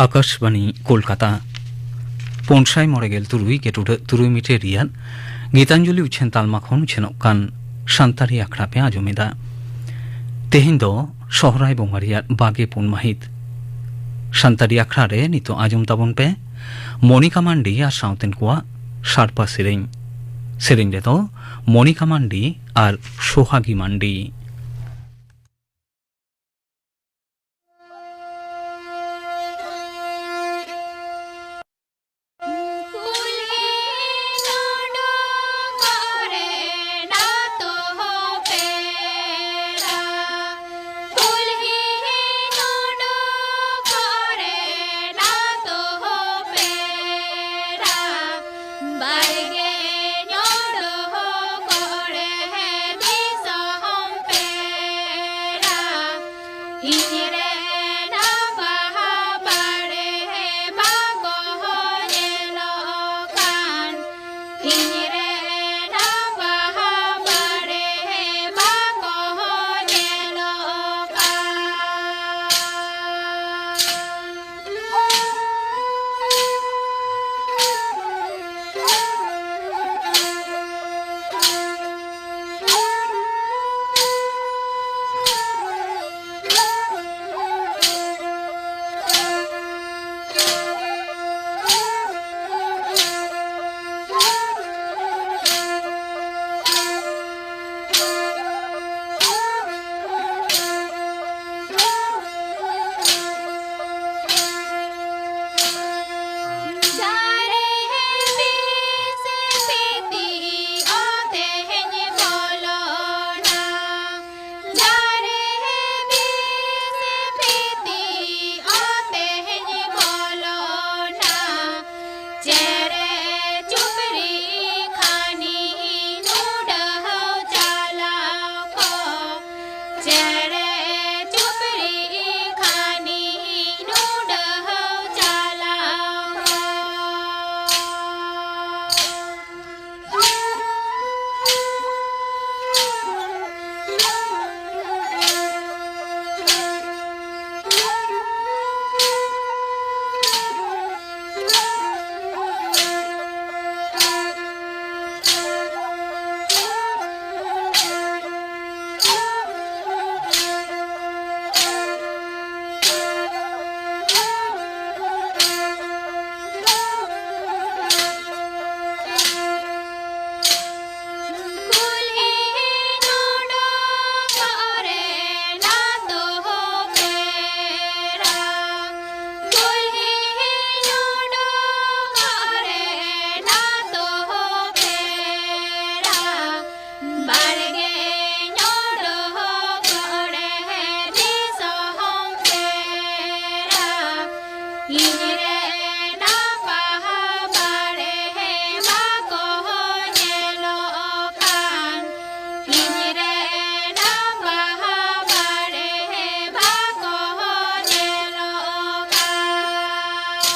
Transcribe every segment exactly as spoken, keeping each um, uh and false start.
ᱟᱠᱟᱥᱵᱟᱱᱤ ᱠᱳᱞᱠᱟᱛᱟ᱾ ᱯᱩᱱ ᱥᱟᱭ ᱢᱚᱬᱮ ᱜᱮᱞ ᱛᱩᱨᱩᱭ ᱜᱮ ᱴᱩᱰᱟᱹᱜ ᱛᱩᱨᱩᱭ ᱢᱤᱴᱟᱨ ᱨᱮᱭᱟᱜ ᱜᱤᱛᱟᱧᱡᱚᱞᱤ ᱩᱪᱷᱟᱹᱱ ᱛᱟᱞᱢᱟ ᱠᱷᱚᱱ ᱩᱪᱷᱟᱹᱱᱚᱜ ᱠᱟᱱ ᱥᱟᱱᱛᱟᱲᱤ ᱟᱠᱷᱲᱟ ᱯᱮ ᱟᱸᱡᱚᱢ ᱮᱫᱟ᱾ ᱛᱮᱦᱮᱧ ᱫᱚ ᱥᱚᱦᱨᱟᱭ ᱵᱚᱸᱜᱟ ᱨᱮᱭᱟᱜ ᱵᱟᱜᱮ ᱯᱩᱱ ᱢᱟᱹᱦᱤᱛ᱾ ᱥᱟᱱᱛᱟᱲᱤ ᱟᱠᱷᱲᱟ ᱨᱮ ᱱᱤᱛᱚᱜ ᱟᱸᱡᱚᱢ ᱛᱟᱵᱚᱱ ᱯᱮ ᱢᱚᱱᱤᱠᱟ ᱢᱟᱱᱰᱤ ᱟᱨ ᱥᱟᱶᱛᱮᱱ ᱠᱚᱣᱟᱜ ᱥᱟᱲᱯᱟ ᱥᱮᱨᱮᱧ᱾ ᱥᱮᱨᱮᱧ ᱨᱮᱫᱚ ᱢᱚᱱᱤᱠᱟ ᱢᱟᱱᱰᱤ ᱟᱨ ᱥᱳᱦᱟᱜᱤ ᱢᱟᱱᱰᱤ᱾ ᱤᱧ ᱨᱮᱱ ᱵᱟᱦᱟ ᱵᱟᱲᱮ ᱵᱟᱠᱚ ᱧᱮᱞᱚᱜ ᱠᱟᱱ, ᱤᱧ ᱨᱮᱱ ᱵᱟᱦᱟ ᱵᱟᱲᱮ ᱵᱟᱠᱚ ᱧᱮᱞᱚᱜ ᱠᱟᱱ᱾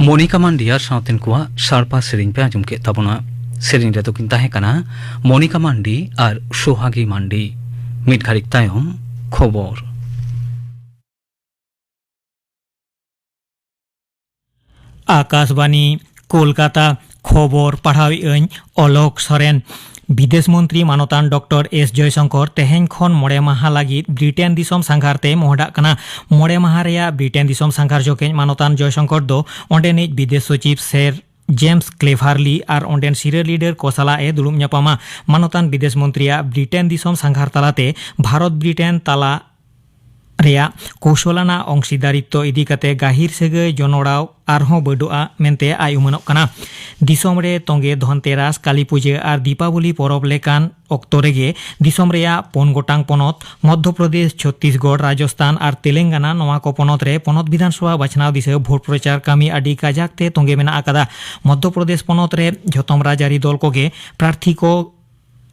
ᱢᱚᱱᱤᱠᱟ ᱢᱟᱱᱰᱤ ᱟᱨ ᱥᱟᱶᱛᱮᱱ ᱠᱚᱣᱟᱜ ᱥᱟᱲᱯᱟ ᱥᱮᱨᱮᱧ ᱯᱮ ᱟᱸᱡᱚᱢ ᱠᱮᱫ ᱛᱟᱵᱚᱱᱟ᱾ ᱥᱮᱨᱮᱧ ᱨᱮᱫᱚ ᱠᱤᱱ ᱛᱟᱦᱮᱸ ᱠᱟᱱᱟ ᱢᱚᱱᱤᱠᱟ ᱢᱟᱱᱰᱤ ᱟᱨ ᱥᱳᱦᱟᱜᱤ ᱢᱟᱱᱰᱤ᱾ ᱢᱤᱫ ᱜᱷᱟᱹᱲᱤᱡ ᱛᱟᱭᱚᱢ ᱠᱷᱚᱵᱚᱨ᱾ ᱟᱠᱟᱥᱵᱟᱱᱤ, ᱠᱳᱞᱠᱟᱛᱟ᱾ ᱠᱷᱚᱵᱚᱨ ᱯᱟᱲᱦᱟᱣᱮᱫ ᱟᱹᱧ ᱚᱞᱚᱠ ᱥᱚᱨᱮᱱ᱾ ᱵᱤᱫᱮᱥ ᱢᱚᱱᱛᱨᱤ ᱢᱟᱱᱚᱛᱟᱱ ᱰᱚᱠᱴᱚᱨ ᱮᱥ ᱡᱚᱭᱥᱚᱝᱠᱚᱨ ᱛᱮᱦᱮᱧ ᱠᱷᱚᱱ ᱢᱚᱬᱮ ᱢᱟᱦᱟ ᱞᱟᱹᱜᱤᱫ ᱵᱨᱤᱴᱮᱱ ᱫᱤᱥᱚᱢ ᱥᱟᱸᱜᱷᱟᱨ ᱛᱮ ᱢᱚᱦᱰᱟᱜ ᱠᱟᱱᱟ᱾ ᱢᱚᱬᱮ ᱢᱟᱦᱟ ᱨᱮᱭᱟᱜ ᱵᱨᱤᱴᱮᱱ ᱫᱤᱥᱚᱢ ᱥᱟᱸᱜᱷᱟᱨ ᱡᱚᱠᱷᱮᱡ ᱢᱟᱱᱚᱛᱟᱱ ᱡᱚᱭᱥᱚᱝᱠᱚᱨ ᱫᱚ ᱚᱸᱰᱮᱱᱤᱡ ᱵᱤᱫᱮᱥ ᱥᱚᱪᱤᱵᱽ ᱥᱮᱨ ᱡᱮᱢᱥ ᱠᱞᱮᱵᱷᱟᱨᱞᱤ ᱟᱨ ᱚᱸᱰᱮᱱ ᱥᱤᱨᱟᱹ ᱞᱤᱰᱟᱨ ᱠᱚ ᱥᱟᱞᱟᱜ ᱮ ᱫᱩᱲᱩᱵ ᱧᱟᱯᱟᱢᱟ᱾ ᱢᱟᱱᱚᱛᱟᱱ ᱵᱤᱫᱮᱥ ᱢᱚᱱᱛᱨᱤᱭᱟᱜ ᱵᱨᱤᱴᱮᱱ ᱫᱤᱥᱚᱢ ᱥᱟᱸᱜᱷᱟᱨ ᱛᱟᱞᱟᱛᱮ ᱵᱷᱟᱨᱚᱛ ᱵᱨᱤᱴᱮᱱ ᱛᱟᱞᱟ ᱨᱮᱭᱟᱜ ᱠᱳᱣᱥᱚᱞ ᱟᱱᱟᱜ ᱚᱝᱥᱤᱫᱟᱨᱤᱛᱛᱚ ᱤᱫᱤ ᱠᱟᱛᱮ ᱜᱟᱹᱦᱤᱨ ᱥᱟᱹᱜᱟᱹᱭ ᱡᱚᱱᱚᱲᱟᱣ ᱟᱨᱦᱚᱸ ᱵᱟᱹᱰᱚᱜᱼᱟ ᱢᱮᱱᱛᱮ ᱟᱭ ᱩᱢᱟᱹᱱᱚᱜ ᱠᱟᱱᱟ᱾ ᱫᱤᱥᱚᱢ ᱨᱮ ᱛᱚᱸᱜᱮ ᱫᱷᱚᱱᱛᱮᱨᱟᱥ, ᱠᱟᱞᱤ ᱯᱩᱡᱟᱹ ᱟᱨ ᱫᱤᱯᱟᱵᱚᱞᱤ ᱯᱚᱨᱚᱵᱽ ᱞᱮᱠᱟᱱ ᱚᱠᱛᱚ ᱨᱮᱜᱮ ᱫᱤᱥᱚᱢ ᱨᱮᱭᱟᱜ ᱯᱩᱱ ᱜᱚᱴᱟᱝ ᱯᱚᱱᱚᱛ, ᱢᱚᱫᱽᱫᱷᱚ ᱯᱨᱚᱫᱮᱥ, ᱪᱷᱚᱛᱛᱤᱥᱜᱚᱲ, ᱨᱟᱡᱚᱥᱛᱷᱟᱱ ᱟᱨ ᱛᱮᱞᱮᱝᱜᱟᱱᱟ, ᱱᱚᱣᱟ ᱠᱚ ᱯᱚᱱᱚᱛ ᱨᱮ ᱯᱚᱱᱚᱛ ᱵᱤᱫᱷᱟᱱ ᱥᱚᱵᱷᱟ ᱵᱟᱪᱷᱱᱟᱣ ᱫᱤᱥᱟᱹ ᱵᱷᱳᱴ ᱯᱨᱚᱪᱟᱨ ᱠᱟᱹᱢᱤ ᱟᱹᱰᱤ ᱠᱟᱡᱟᱠ ᱛᱮ ᱛᱚᱸᱜᱮ ᱢᱮᱱᱟᱜ ᱟᱠᱟᱫᱟ᱾ ᱢᱚᱫᱽᱫᱷᱚ ᱯᱨᱚᱫᱮᱥ ᱯᱚᱱᱚᱛ ᱨᱮ ᱡᱷᱚᱛᱚᱢ ᱨᱟᱡᱽᱟᱹᱨᱤ ᱫᱚᱞ ᱠᱚᱜᱮ ᱯᱨᱟᱨᱛᱷᱤ ᱠᱚ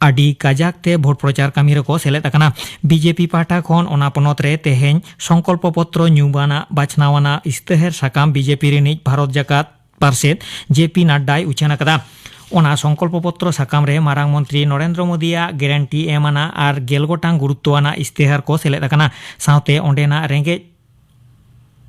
ᱟᱹᱰᱤ ᱠᱟᱡᱟᱠ ᱛᱮ ᱵᱷᱳᱴ ᱯᱨᱚᱪᱟᱨ ᱠᱟᱹᱢᱤ ᱨᱮᱠᱚ ᱥᱮᱞᱮᱫ ᱟᱠᱟᱱᱟ᱾ ᱵᱤᱡᱮᱯᱤ ᱯᱟᱦᱴᱟ ᱠᱷᱚᱱ ᱚᱱᱟ ᱯᱚᱱᱚᱛ ᱨᱮ ᱛᱮᱦᱮᱧ ᱥᱚᱝᱠᱚᱞᱯᱚ ᱯᱚᱛᱨᱚ ᱧᱩᱢᱟᱱᱟᱜ ᱵᱟᱪᱷᱱᱟᱣ ᱟᱱᱟᱜ ᱤᱥᱛᱟᱹᱦᱟᱨ ᱥᱟᱠᱟᱢ ᱵᱤᱡᱮᱯᱤ ᱨᱤᱱᱤᱡ ᱵᱷᱟᱨᱚᱛ ᱡᱟᱠᱟᱛ ᱯᱟᱨᱥᱮᱛ ᱡᱮ ᱯᱤ ᱱᱟᱰᱰᱟᱭ ᱩᱪᱷᱟᱹᱱ ᱟᱠᱟᱫᱟ᱾ ᱚᱱᱟ ᱥᱚᱝᱠᱚᱞᱯᱚ ᱯᱚᱛᱨᱚ ᱥᱟᱠᱟᱢ ᱨᱮ ᱢᱟᱨᱟᱝ ᱢᱚᱱᱛᱨᱤ ᱱᱚᱨᱮᱱᱫᱨᱚ ᱢᱳᱫᱤᱭᱟᱜ ᱜᱮᱨᱮᱱᱴᱤ ᱮᱢ ᱟᱱᱟᱜ ᱟᱨ ᱜᱮᱞ ᱜᱚᱴᱟᱝ ᱜᱩᱨᱩᱛᱛᱚ ᱟᱱᱟᱜ ᱤᱥᱛᱟᱹᱦᱟᱨ ᱠᱚ ᱥᱮᱞᱮᱫ ᱟᱠᱟᱱᱟ᱾ ᱥᱟᱶᱛᱮ ᱚᱸᱰᱮᱱᱟᱜ ᱨᱮᱸᱜᱮᱡ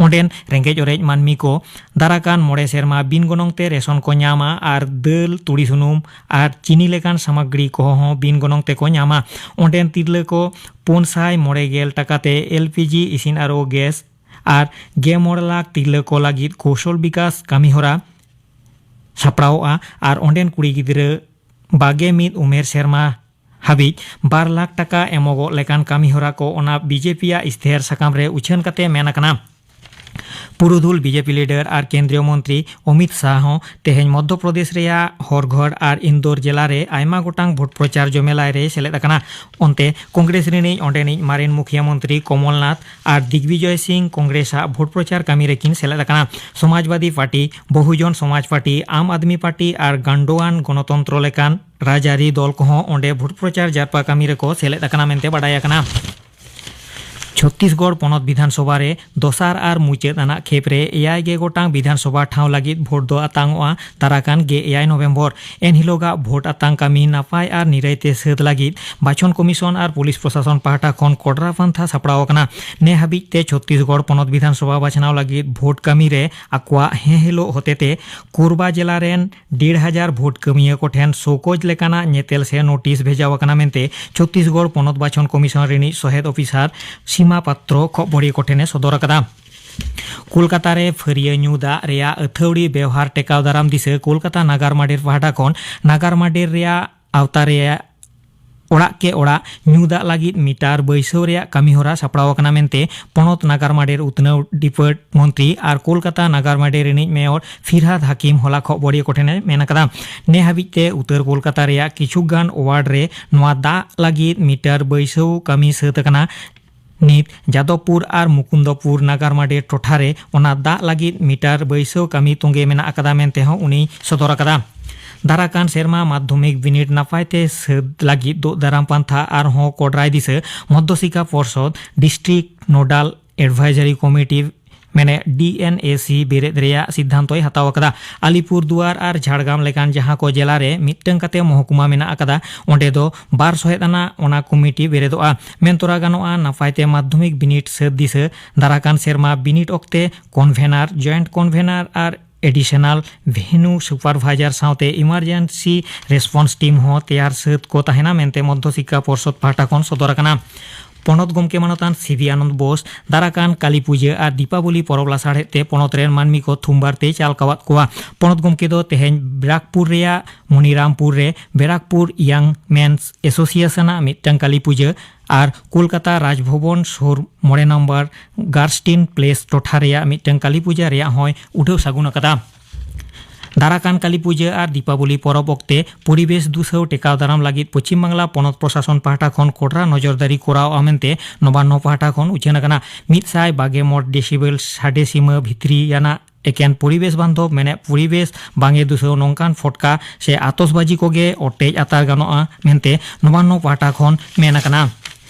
ᱚᱸᱰᱮᱱ ᱨᱮᱸᱜᱮᱡ ᱚᱨᱮᱡ ᱢᱟᱹᱱᱢᱤ ᱠᱚ ᱫᱟᱨᱟᱠᱟᱱ ᱢᱚᱬᱮ ᱥᱮᱨᱢᱟ ᱵᱤᱱ ᱜᱚᱱᱚᱝ ᱛᱮ ᱨᱮᱥᱚᱱ ᱠᱚ ᱧᱟᱢᱟ ᱟᱨ ᱫᱟᱹᱞ, ᱛᱩᱲᱤ ᱥᱩᱱᱩᱢ ᱟᱨ ᱪᱤᱱᱤ ᱞᱮᱠᱟᱱ ᱥᱟᱢᱟᱜᱽᱨᱤ ᱠᱚᱦᱚᱸ ᱵᱤᱱ ᱜᱚᱱᱚᱝ ᱛᱮᱠᱚ ᱧᱟᱢᱟ᱾ ᱚᱸᱰᱮᱱ ᱛᱤᱨᱞᱟᱹ ᱠᱚ ᱯᱩᱱ ᱥᱟᱭ ᱢᱚᱬᱮ ᱜᱮᱞ ᱴᱟᱠᱟ ᱛᱮ ᱮᱞ ᱯᱤ ᱡᱤ ᱤᱥᱤᱱ ᱟᱨᱚ ᱜᱮᱥ ᱟᱨ ᱜᱮᱞ ᱢᱚᱬᱮ ᱞᱟᱠᱷ ᱛᱤᱨᱞᱟᱹ ᱠᱚ ᱞᱟᱹᱜᱤᱫ ᱠᱳᱣᱥᱚᱞ ᱵᱤᱠᱟᱥ ᱠᱟᱹᱢᱤ ᱦᱚᱨᱟ ᱥᱟᱯᱲᱟᱣᱚᱜᱼᱟ ᱟᱨ ᱚᱸᱰᱮᱱ ᱠᱩᱲᱤ ᱜᱤᱫᱽᱨᱟᱹ ᱵᱟᱜᱮ ᱢᱤᱫ ᱩᱢᱮᱨ ᱥᱮᱨᱢᱟ ᱦᱟᱹᱵᱤᱡ ᱵᱟᱨ ᱞᱟᱠᱷ ᱴᱟᱠᱟ ᱮᱢᱚᱜᱚᱜ ᱞᱮᱠᱟᱱ ᱠᱟᱹᱢᱤ ᱦᱚᱨᱟ ᱠᱚ ᱚᱱᱟ ᱵᱤᱡᱮᱯᱤᱭᱟᱜ ᱤᱥᱛᱤᱦᱟᱨ ᱥᱟᱠᱟᱢ ᱨᱮ ᱩᱪᱷᱟᱹᱱ ᱠᱟᱛᱮ ᱢᱮᱱ ᱟᱠᱟᱱᱟ᱾ ᱯᱩᱨᱩᱫᱷᱩᱞ ᱵᱤᱡᱮᱯᱤ ᱞᱤᱰᱟᱨ ᱟᱨ ᱠᱮᱱᱫᱨᱤᱭᱚ ᱢᱚᱱᱛᱨᱤ ᱚᱢᱤᱛ ᱥᱟᱦ ᱦᱚᱸ ᱛᱮᱦᱮᱧ ᱢᱚᱫᱽᱫᱷᱚ ᱯᱨᱚᱫᱮᱥ ᱨᱮᱭᱟᱜ ᱦᱚᱨᱜᱷᱚᱲ ᱟᱨ ᱤᱱᱫᱳᱨ ᱡᱮᱞᱟ ᱨᱮ ᱟᱭᱢᱟ ᱜᱚᱴᱟᱝ ᱵᱷᱳᱴ ᱯᱨᱚᱪᱟᱨ ᱡᱚᱢᱮᱞᱟᱭ ᱨᱮᱭ ᱥᱮᱞᱮᱫ ᱟᱠᱟᱱᱟ᱾ ᱚᱱᱛᱮ ᱠᱚᱝᱜᱨᱮᱥ ᱨᱤᱱᱤᱡ ᱚᱸᱰᱮᱱᱤᱡ ᱢᱟᱨᱮᱱ ᱢᱩᱠᱷᱤᱭᱟᱹ ᱢᱚᱱᱛᱨᱤ ᱠᱚᱢᱚᱞᱱᱟᱛᱷ ᱟᱨ ᱫᱤᱜᱽᱵᱤᱡᱚᱭ ᱥᱤᱝ ᱠᱚᱝᱜᱨᱮᱥ ᱟᱜ ᱵᱷᱳᱴ ᱯᱨᱚᱪᱟᱨ ᱠᱟᱹᱢᱤ ᱨᱮᱠᱤᱱ ᱥᱮᱞᱮᱫ ᱟᱠᱟᱱᱟ᱾ ᱥᱚᱢᱟᱡᱽᱵᱟᱫᱤ ᱯᱟᱨᱴᱤ, ᱵᱚᱦᱩᱡᱚᱱ ᱥᱚᱢᱟᱡᱽ ᱯᱟᱨᱴᱤ, ᱟᱢ ᱟᱫᱢᱤ ᱯᱟᱨᱴᱤ ᱟᱨ ᱜᱟᱱᱰᱳᱣᱟᱱ ᱜᱚᱱᱚᱛᱚᱱᱛᱨᱚ ᱞᱮᱠᱟᱱ ᱨᱟᱡᱽᱟᱹᱨᱤ ᱫᱚᱞ ᱠᱚᱦᱚᱸ ᱚᱸᱰᱮ ᱵᱷᱳᱴ ᱯᱨᱚᱪᱟᱨ ᱡᱟᱨᱯᱟ ᱠᱟᱹᱢᱤ ᱨᱮᱠᱚ ᱥᱮᱞᱮᱫ ᱟᱠᱟᱱᱟ ᱢᱮᱱᱛᱮ ᱵᱟᱰᱟᱭ ᱟᱠᱟᱱᱟ᱾ ᱪᱷᱚᱛᱛᱤᱥᱜᱚᱲ ᱯᱚᱱᱚᱛ ᱵᱤᱫᱷᱟᱱ ᱥᱚᱵᱷᱟ ᱨᱮ ᱫᱚᱥᱟᱨ ᱟᱨ ᱢᱩᱪᱟᱹᱫ ᱟᱱᱟᱜ ᱠᱷᱮᱯ ᱨᱮ ᱮᱭᱟᱭ ᱜᱮ ᱜᱚᱴᱟᱝ ᱵᱤᱫᱷᱟᱱ ᱥᱚᱵᱷᱟ ᱴᱷᱟᱶ ᱞᱟᱹᱜᱤᱫ ᱵᱷᱳᱴ ᱫᱚ ᱟᱛᱟᱝᱚᱜᱼᱟ ᱫᱟᱨᱟᱠᱟᱱ ᱜᱮᱞ ᱮᱭᱟᱭ ᱱᱚᱵᱷᱮᱢᱵᱚᱨ᱾ ᱮᱱ ᱦᱤᱞᱚᱜᱟᱜ ᱵᱷᱳᱴ ᱟᱛᱟᱝ ᱠᱟᱹᱢᱤ ᱱᱟᱯᱟᱭ ᱟᱨ ᱱᱤᱨᱟᱹᱭ ᱛᱮ ᱥᱟᱹᱛ ᱞᱟᱹᱜᱤᱫ ᱵᱟᱪᱷᱚᱱ ᱠᱚᱢᱤᱥᱚᱱ ᱟᱨ ᱯᱩᱞᱤᱥ ᱯᱨᱚᱥᱟᱥᱚᱱ ᱯᱟᱦᱴᱟ ᱠᱷᱚᱱ ᱠᱚᱰᱨᱟ ᱯᱟᱱᱛᱷᱟ ᱥᱟᱯᱲᱟᱣ ᱟᱠᱟᱱᱟ᱾ ᱱᱮ ᱦᱟᱹᱵᱤᱡ ᱛᱮ ᱪᱷᱚᱛᱛᱤᱥᱜᱚᱲ ᱯᱚᱱᱚᱛ ᱵᱤᱫᱷᱟᱱ ᱥᱚᱵᱷᱟ ᱵᱟᱪᱷᱱᱟᱣ ᱞᱟᱹᱜᱤᱫ ᱵᱷᱳᱴ ᱠᱟᱹᱢᱤ ᱨᱮ ᱟᱠᱚᱣᱟᱜ ᱦᱮᱸ ᱦᱤᱞᱚᱜ ᱦᱚᱛᱮᱛᱮ ᱠᱳᱨᱵᱟ ᱡᱮᱞᱟ ᱨᱮᱱ ᱰᱮᱲ ᱦᱟᱡᱟᱨ ᱵᱷᱳᱴ ᱠᱟᱹᱢᱤᱭᱟᱹ ᱠᱚᱴᱷᱮᱱ ᱥᱳᱠᱳᱡᱽ ᱞᱮᱠᱟᱱᱟᱜ ᱧᱮᱛᱮᱞ ᱥᱮ ᱱᱳᱴᱤᱥ ᱵᱷᱮᱡᱟᱣ ᱟᱠᱟᱱᱟ ᱢᱮᱱᱛᱮ ᱪᱷᱚᱛᱛᱤᱥᱜᱚᱲ ᱯᱚᱱᱚᱛ ᱵᱟᱪᱷᱚᱱ ᱠᱚᱢᱤᱥᱚᱱ ᱨᱤᱱᱤᱡ ᱥᱚᱦᱮᱫ ᱚᱯᱷᱤᱥᱟᱨ ᱥᱤᱢᱟ ᱯᱟᱛᱨᱚ ᱠᱷᱚᱵᱚᱨᱤᱭᱟᱹ ᱠᱚᱴᱷᱮᱱ ᱮ ᱥᱚᱫᱚᱨ ᱟᱠᱟᱫᱟ᱾ ᱠᱳᱞᱠᱟᱛᱟ ᱨᱮ ᱯᱷᱟᱹᱨᱭᱟᱹ ᱧᱩ ᱫᱟᱜ ᱨᱮᱭᱟᱜ ᱟᱹᱛᱷᱟᱹᱣᱲᱤ ᱵᱮᱣᱦᱟᱨ ᱴᱮᱠᱟᱣ ᱫᱟᱨᱟᱢ ᱫᱤᱥᱟᱹ ᱠᱳᱞᱠᱟᱛᱟ ᱱᱟᱜᱟᱨ ᱢᱟᱰᱮᱨ ᱯᱟᱦᱴᱟ ᱠᱷᱚᱱ ᱱᱟᱜᱟᱨ ᱢᱟᱰᱮᱨ ᱨᱮᱭᱟᱜ ᱟᱣᱛᱟ ᱨᱮᱭᱟᱜ ᱚᱲᱟᱜ ᱠᱮ ᱚᱲᱟᱜ ᱧᱩ ᱫᱟᱜ ᱞᱟᱹᱜᱤᱫ ᱢᱤᱴᱟᱨ ᱵᱟᱹᱭᱥᱟᱹᱣ ᱨᱮᱭᱟᱜ ᱠᱟᱹᱢᱤ ᱦᱚᱨᱟ ᱥᱟᱯᱲᱟᱣ ᱟᱠᱟᱱᱟ ᱢᱮᱱᱛᱮ ᱯᱚᱱᱚᱛ ᱱᱟᱜᱟᱨ ᱢᱟᱰᱮᱨ ᱩᱛᱱᱟᱹᱣ ᱰᱤᱯᱟᱨᱴ ᱢᱚᱱᱛᱨᱤ ᱟᱨ ᱠᱳᱞᱠᱟᱛᱟ ᱱᱟᱜᱟᱨ ᱢᱟᱰᱮᱨ ᱨᱤᱱᱤᱡ ᱢᱮᱭᱚᱨ ᱯᱷᱤᱨᱦᱟᱫ ᱦᱟᱠᱤᱢ ᱦᱚᱞᱟ ᱠᱷᱚᱵᱚᱨᱤᱭᱟᱹ ᱠᱚᱴᱷᱮᱱᱮ ᱢᱮᱱ ᱟᱠᱟᱫᱟ᱾ ᱱᱮ ᱦᱟᱹᱵᱤᱡ ᱛᱮ ᱩᱛᱟᱹᱨ ᱠᱳᱞᱠᱟᱛᱟ ᱨᱮᱭᱟᱜ ᱠᱤᱪᱷᱩ ᱜᱟᱱ ᱣᱟᱨᱰ ᱨᱮ ᱱᱚᱣᱟ ᱫᱟᱜ ᱞᱟᱹᱜᱤᱫ ᱢᱤᱴᱟᱨ ᱵᱟᱹᱭᱥᱟᱹᱣ ᱠᱟᱹᱢᱤ ᱥᱟᱹᱛ ᱟᱠᱟᱱᱟ᱾ ᱱᱤᱛ ᱡᱟᱫᱚᱵᱯᱩᱨ ᱟᱨ ᱢᱩᱠᱩᱱᱫᱚᱯᱩᱨ ᱱᱟᱜᱟᱨ ᱢᱟᱰᱮᱨ ᱴᱚᱴᱷᱟ ᱨᱮ ᱚᱱᱟ ᱫᱟᱜ ᱞᱟᱹᱜᱤᱫ ᱢᱤᱴᱟᱨ ᱵᱟᱹᱭᱥᱟᱹᱣ ᱠᱟᱹᱢᱤ ᱛᱚᱸᱜᱮ ᱢᱮᱱᱟᱜ ᱟᱠᱟᱫᱟ ᱢᱮᱱᱛᱮ ᱦᱚᱸ ᱩᱱᱤᱭ ᱥᱚᱫᱚᱨ ᱟᱠᱟᱫᱟ᱾ ᱫᱟᱨᱟᱠᱟᱱ ᱥᱮᱨᱢᱟ ᱢᱟᱫᱽᱫᱷᱚᱢᱤᱠ ᱵᱤᱱᱤᱰ ᱱᱟᱯᱟᱭ ᱛᱮ ᱥᱟᱹᱛ ᱞᱟᱹᱜᱤᱫ ᱫᱩᱜ ᱫᱟᱨᱟᱢ ᱯᱟᱱᱛᱷᱟ ᱟᱨᱦᱚᱸ ᱠᱚᱰᱨᱟᱭ ᱫᱤᱥᱟᱹ ᱢᱚᱫᱽᱫᱷᱚ ᱥᱤᱠᱠᱷᱟ ᱯᱚᱨᱥᱚᱫ ᱰᱤᱥᱴᱨᱤᱠᱴ ᱱᱳᱰᱟᱞ ᱮᱰᱵᱷᱟᱭᱡᱟᱨᱤ ᱠᱚᱢᱤᱴᱤ ᱢᱮᱱᱮ ᱰᱤ ᱮᱱ ᱮ ᱥᱤ ᱵᱮᱨᱮᱫ ᱨᱮᱭᱟᱜ ᱥᱤᱫᱽᱫᱷᱟᱱᱛᱚᱭ ᱦᱟᱛᱟᱣ ᱟᱠᱟᱫᱟ᱾ ᱟᱞᱤᱯᱩᱨ ᱫᱩᱣᱟᱨ ᱟᱨ ᱡᱷᱟᱲᱜᱨᱟᱢ ᱞᱮᱠᱟᱱ ᱡᱟᱦᱟᱸ ᱠᱚ ᱡᱮᱞᱟ ᱨᱮ ᱢᱤᱫᱴᱟᱝ ᱠᱟᱛᱮ ᱢᱚᱦᱠᱩᱢᱟ ᱢᱮᱱᱟᱜ ᱟᱠᱟᱫᱟ, ᱚᱸᱰᱮ ᱫᱚ ᱵᱟᱨ ᱥᱚᱦᱮᱫ ᱟᱱᱟᱜ ᱚᱱᱟ ᱠᱚᱢᱤᱴᱤ ᱵᱮᱨᱮᱫᱚᱜᱼᱟ᱾ ᱢᱮᱱ ᱛᱚᱨᱟ ᱜᱟᱱᱚᱜᱼᱟ, ᱱᱟᱯᱟᱭ ᱛᱮ ᱢᱟᱫᱽᱫᱷᱚᱢᱤᱠ ᱵᱤᱱᱤᱰ ᱥᱟᱹᱛ ᱫᱤᱥᱟᱹ ᱫᱟᱨᱟᱠᱟᱱ ᱥᱮᱨᱢᱟ ᱵᱤᱱᱤᱰ ᱚᱠᱛᱮ ᱠᱚᱱᱵᱷᱮᱱᱟᱨ, ᱡᱚᱭᱮᱱᱴ ᱠᱚᱱᱵᱷᱮᱱᱟᱨ ᱟᱨ ᱮᱰᱤᱥᱚᱱᱟᱞ ᱵᱷᱮᱱᱩ ᱥᱩᱯᱟᱨᱵᱷᱟᱭᱡᱟᱨ ᱥᱟᱶᱛᱮ ᱤᱢᱟᱨᱡᱮᱱᱥᱤ ᱨᱮᱥᱯᱚᱱᱥ ᱴᱤᱢ ᱦᱚᱸ ᱛᱮᱭᱟᱨ ᱥᱟᱹᱛ ᱠᱚ ᱛᱟᱦᱮᱱᱟ ᱢᱮᱱᱛᱮ ᱢᱚᱫᱽᱫᱷᱚ ᱥᱤᱠᱠᱷᱟ ᱯᱚᱨᱥᱚᱫ ᱯᱟᱦᱴᱟ ᱠᱷᱚᱱ ᱥᱚᱫᱚᱨ ᱟᱠᱟᱱᱟ᱾ ᱯᱚᱱᱚᱛ ᱜᱚᱢᱠᱮ ᱢᱟᱱᱚᱛᱟᱱ ᱥᱤᱵᱤ ᱟᱱᱚᱱᱫ ᱵᱳᱥ ᱫᱟᱨᱟᱠᱟᱱ ᱠᱟᱞᱤ ᱯᱩᱡᱟᱹ ᱟᱨ ᱫᱤᱯᱟᱵᱚᱞᱤ ᱯᱚᱨᱚᱵᱽ ᱞᱟᱥᱟᱲᱦᱮᱫ ᱛᱮ ᱯᱚᱱᱚᱛ ᱨᱮᱱ ᱢᱟᱹᱱᱢᱤ ᱠᱚ ᱛᱷᱩᱢ ᱵᱟᱨᱛᱮᱭ ᱪᱟᱞ ᱠᱟᱣᱟᱫ ᱠᱚᱣᱟ᱾ ᱯᱚᱱᱚᱛ ᱜᱚᱢᱠᱮ ᱫᱚ ᱛᱮᱦᱮᱧ ᱵᱮᱨᱟᱠᱯᱩᱨ ᱨᱮᱭᱟᱜ ᱢᱚᱱᱤᱨᱟᱢᱯᱩᱨ ᱨᱮ ᱵᱮᱨᱟᱠᱯᱩᱨ ᱤᱭᱟᱝ ᱢᱮᱱᱥ ᱮᱥᱳᱥᱤᱭᱮᱥᱚᱱ ᱟᱜ ᱢᱤᱫᱴᱟᱝ ᱠᱟᱞᱤ ᱯᱩᱡᱟᱹ ᱟᱨ ᱠᱳᱞᱠᱟᱛᱟ ᱨᱟᱡᱽᱵᱷᱚᱵᱚᱱ ᱥᱩᱨ ᱢᱚᱬᱮ ᱱᱚᱢᱵᱚᱨ ᱜᱟᱨᱥᱴᱤᱱ ᱯᱞᱮᱥ ᱴᱚᱴᱷᱟ ᱨᱮᱭᱟᱜ ᱢᱤᱫᱴᱟᱝ ᱠᱟᱞᱤ ᱯᱩᱡᱟᱹ ᱨᱮᱭᱟᱜ ᱦᱚᱸᱭ ᱩᱰᱷᱟᱹᱣ ᱥᱟᱹᱜᱩᱱ ᱟᱠᱟᱫᱟ᱾ ᱫᱟᱨᱟᱠᱟᱱ ᱠᱟᱞᱤ ᱯᱩᱡᱟᱹ ᱟᱨ ᱫᱤᱯᱟᱵᱚᱞᱤ ᱯᱚᱨᱚᱵᱽ ᱚᱠᱛᱮ ᱯᱚᱨᱤᱵᱮᱥ ᱫᱩᱥᱟᱹᱣ ᱴᱮᱠᱟᱣ ᱫᱟᱨᱟᱢ ᱞᱟᱹᱜᱤᱫ ᱯᱚᱪᱷᱤᱢ ᱵᱟᱝᱞᱟ ᱯᱚᱱᱚᱛ ᱯᱨᱚᱥᱟᱥᱚᱱ ᱯᱟᱦᱴᱟ ᱠᱷᱚᱱ ᱠᱚᱰᱨᱟ ᱱᱚᱡᱚᱨᱫᱟᱨᱤ ᱠᱚᱨᱟᱣᱜᱼᱟ ᱢᱮᱱᱛᱮ ᱱᱚᱵᱟᱱᱱᱚ ᱯᱟᱦᱴᱟ ᱠᱷᱚᱱ ᱩᱪᱷᱟᱹᱱ ᱟᱠᱟᱱᱟ᱾ ᱢᱤᱫ ᱥᱟᱭ ᱵᱟᱜᱮ ᱢᱚᱬ ᱰᱮᱥᱤᱵᱮᱞ ᱥᱟᱰᱮ ᱥᱤᱢᱟᱹ ᱵᱷᱤᱛᱨᱤᱭᱟᱱᱟᱜ ᱮᱠᱮᱱ ᱯᱚᱨᱤᱵᱮᱥ ᱵᱟᱱᱫᱷᱚᱵ ᱢᱮᱱᱮᱫ ᱯᱚᱨᱤᱵᱮᱥ ᱵᱟᱝᱮ ᱫᱩᱥᱟᱹᱣ ᱱᱚᱝᱠᱟᱱ ᱯᱷᱚᱴᱠᱟ ᱥᱮ ᱟᱛᱚᱥᱵᱟᱡᱤ ᱠᱚᱜᱮ ᱚᱴᱮᱡ ᱟᱛᱟᱨ ᱜᱟᱱᱚᱜᱼᱟ ᱢᱮᱱᱛᱮ ᱱᱚᱵᱟᱱᱱᱚ ᱯᱟᱦᱴᱟ ᱠᱷᱚᱱ ᱢᱮᱱ ᱟᱠᱟᱱᱟ᱾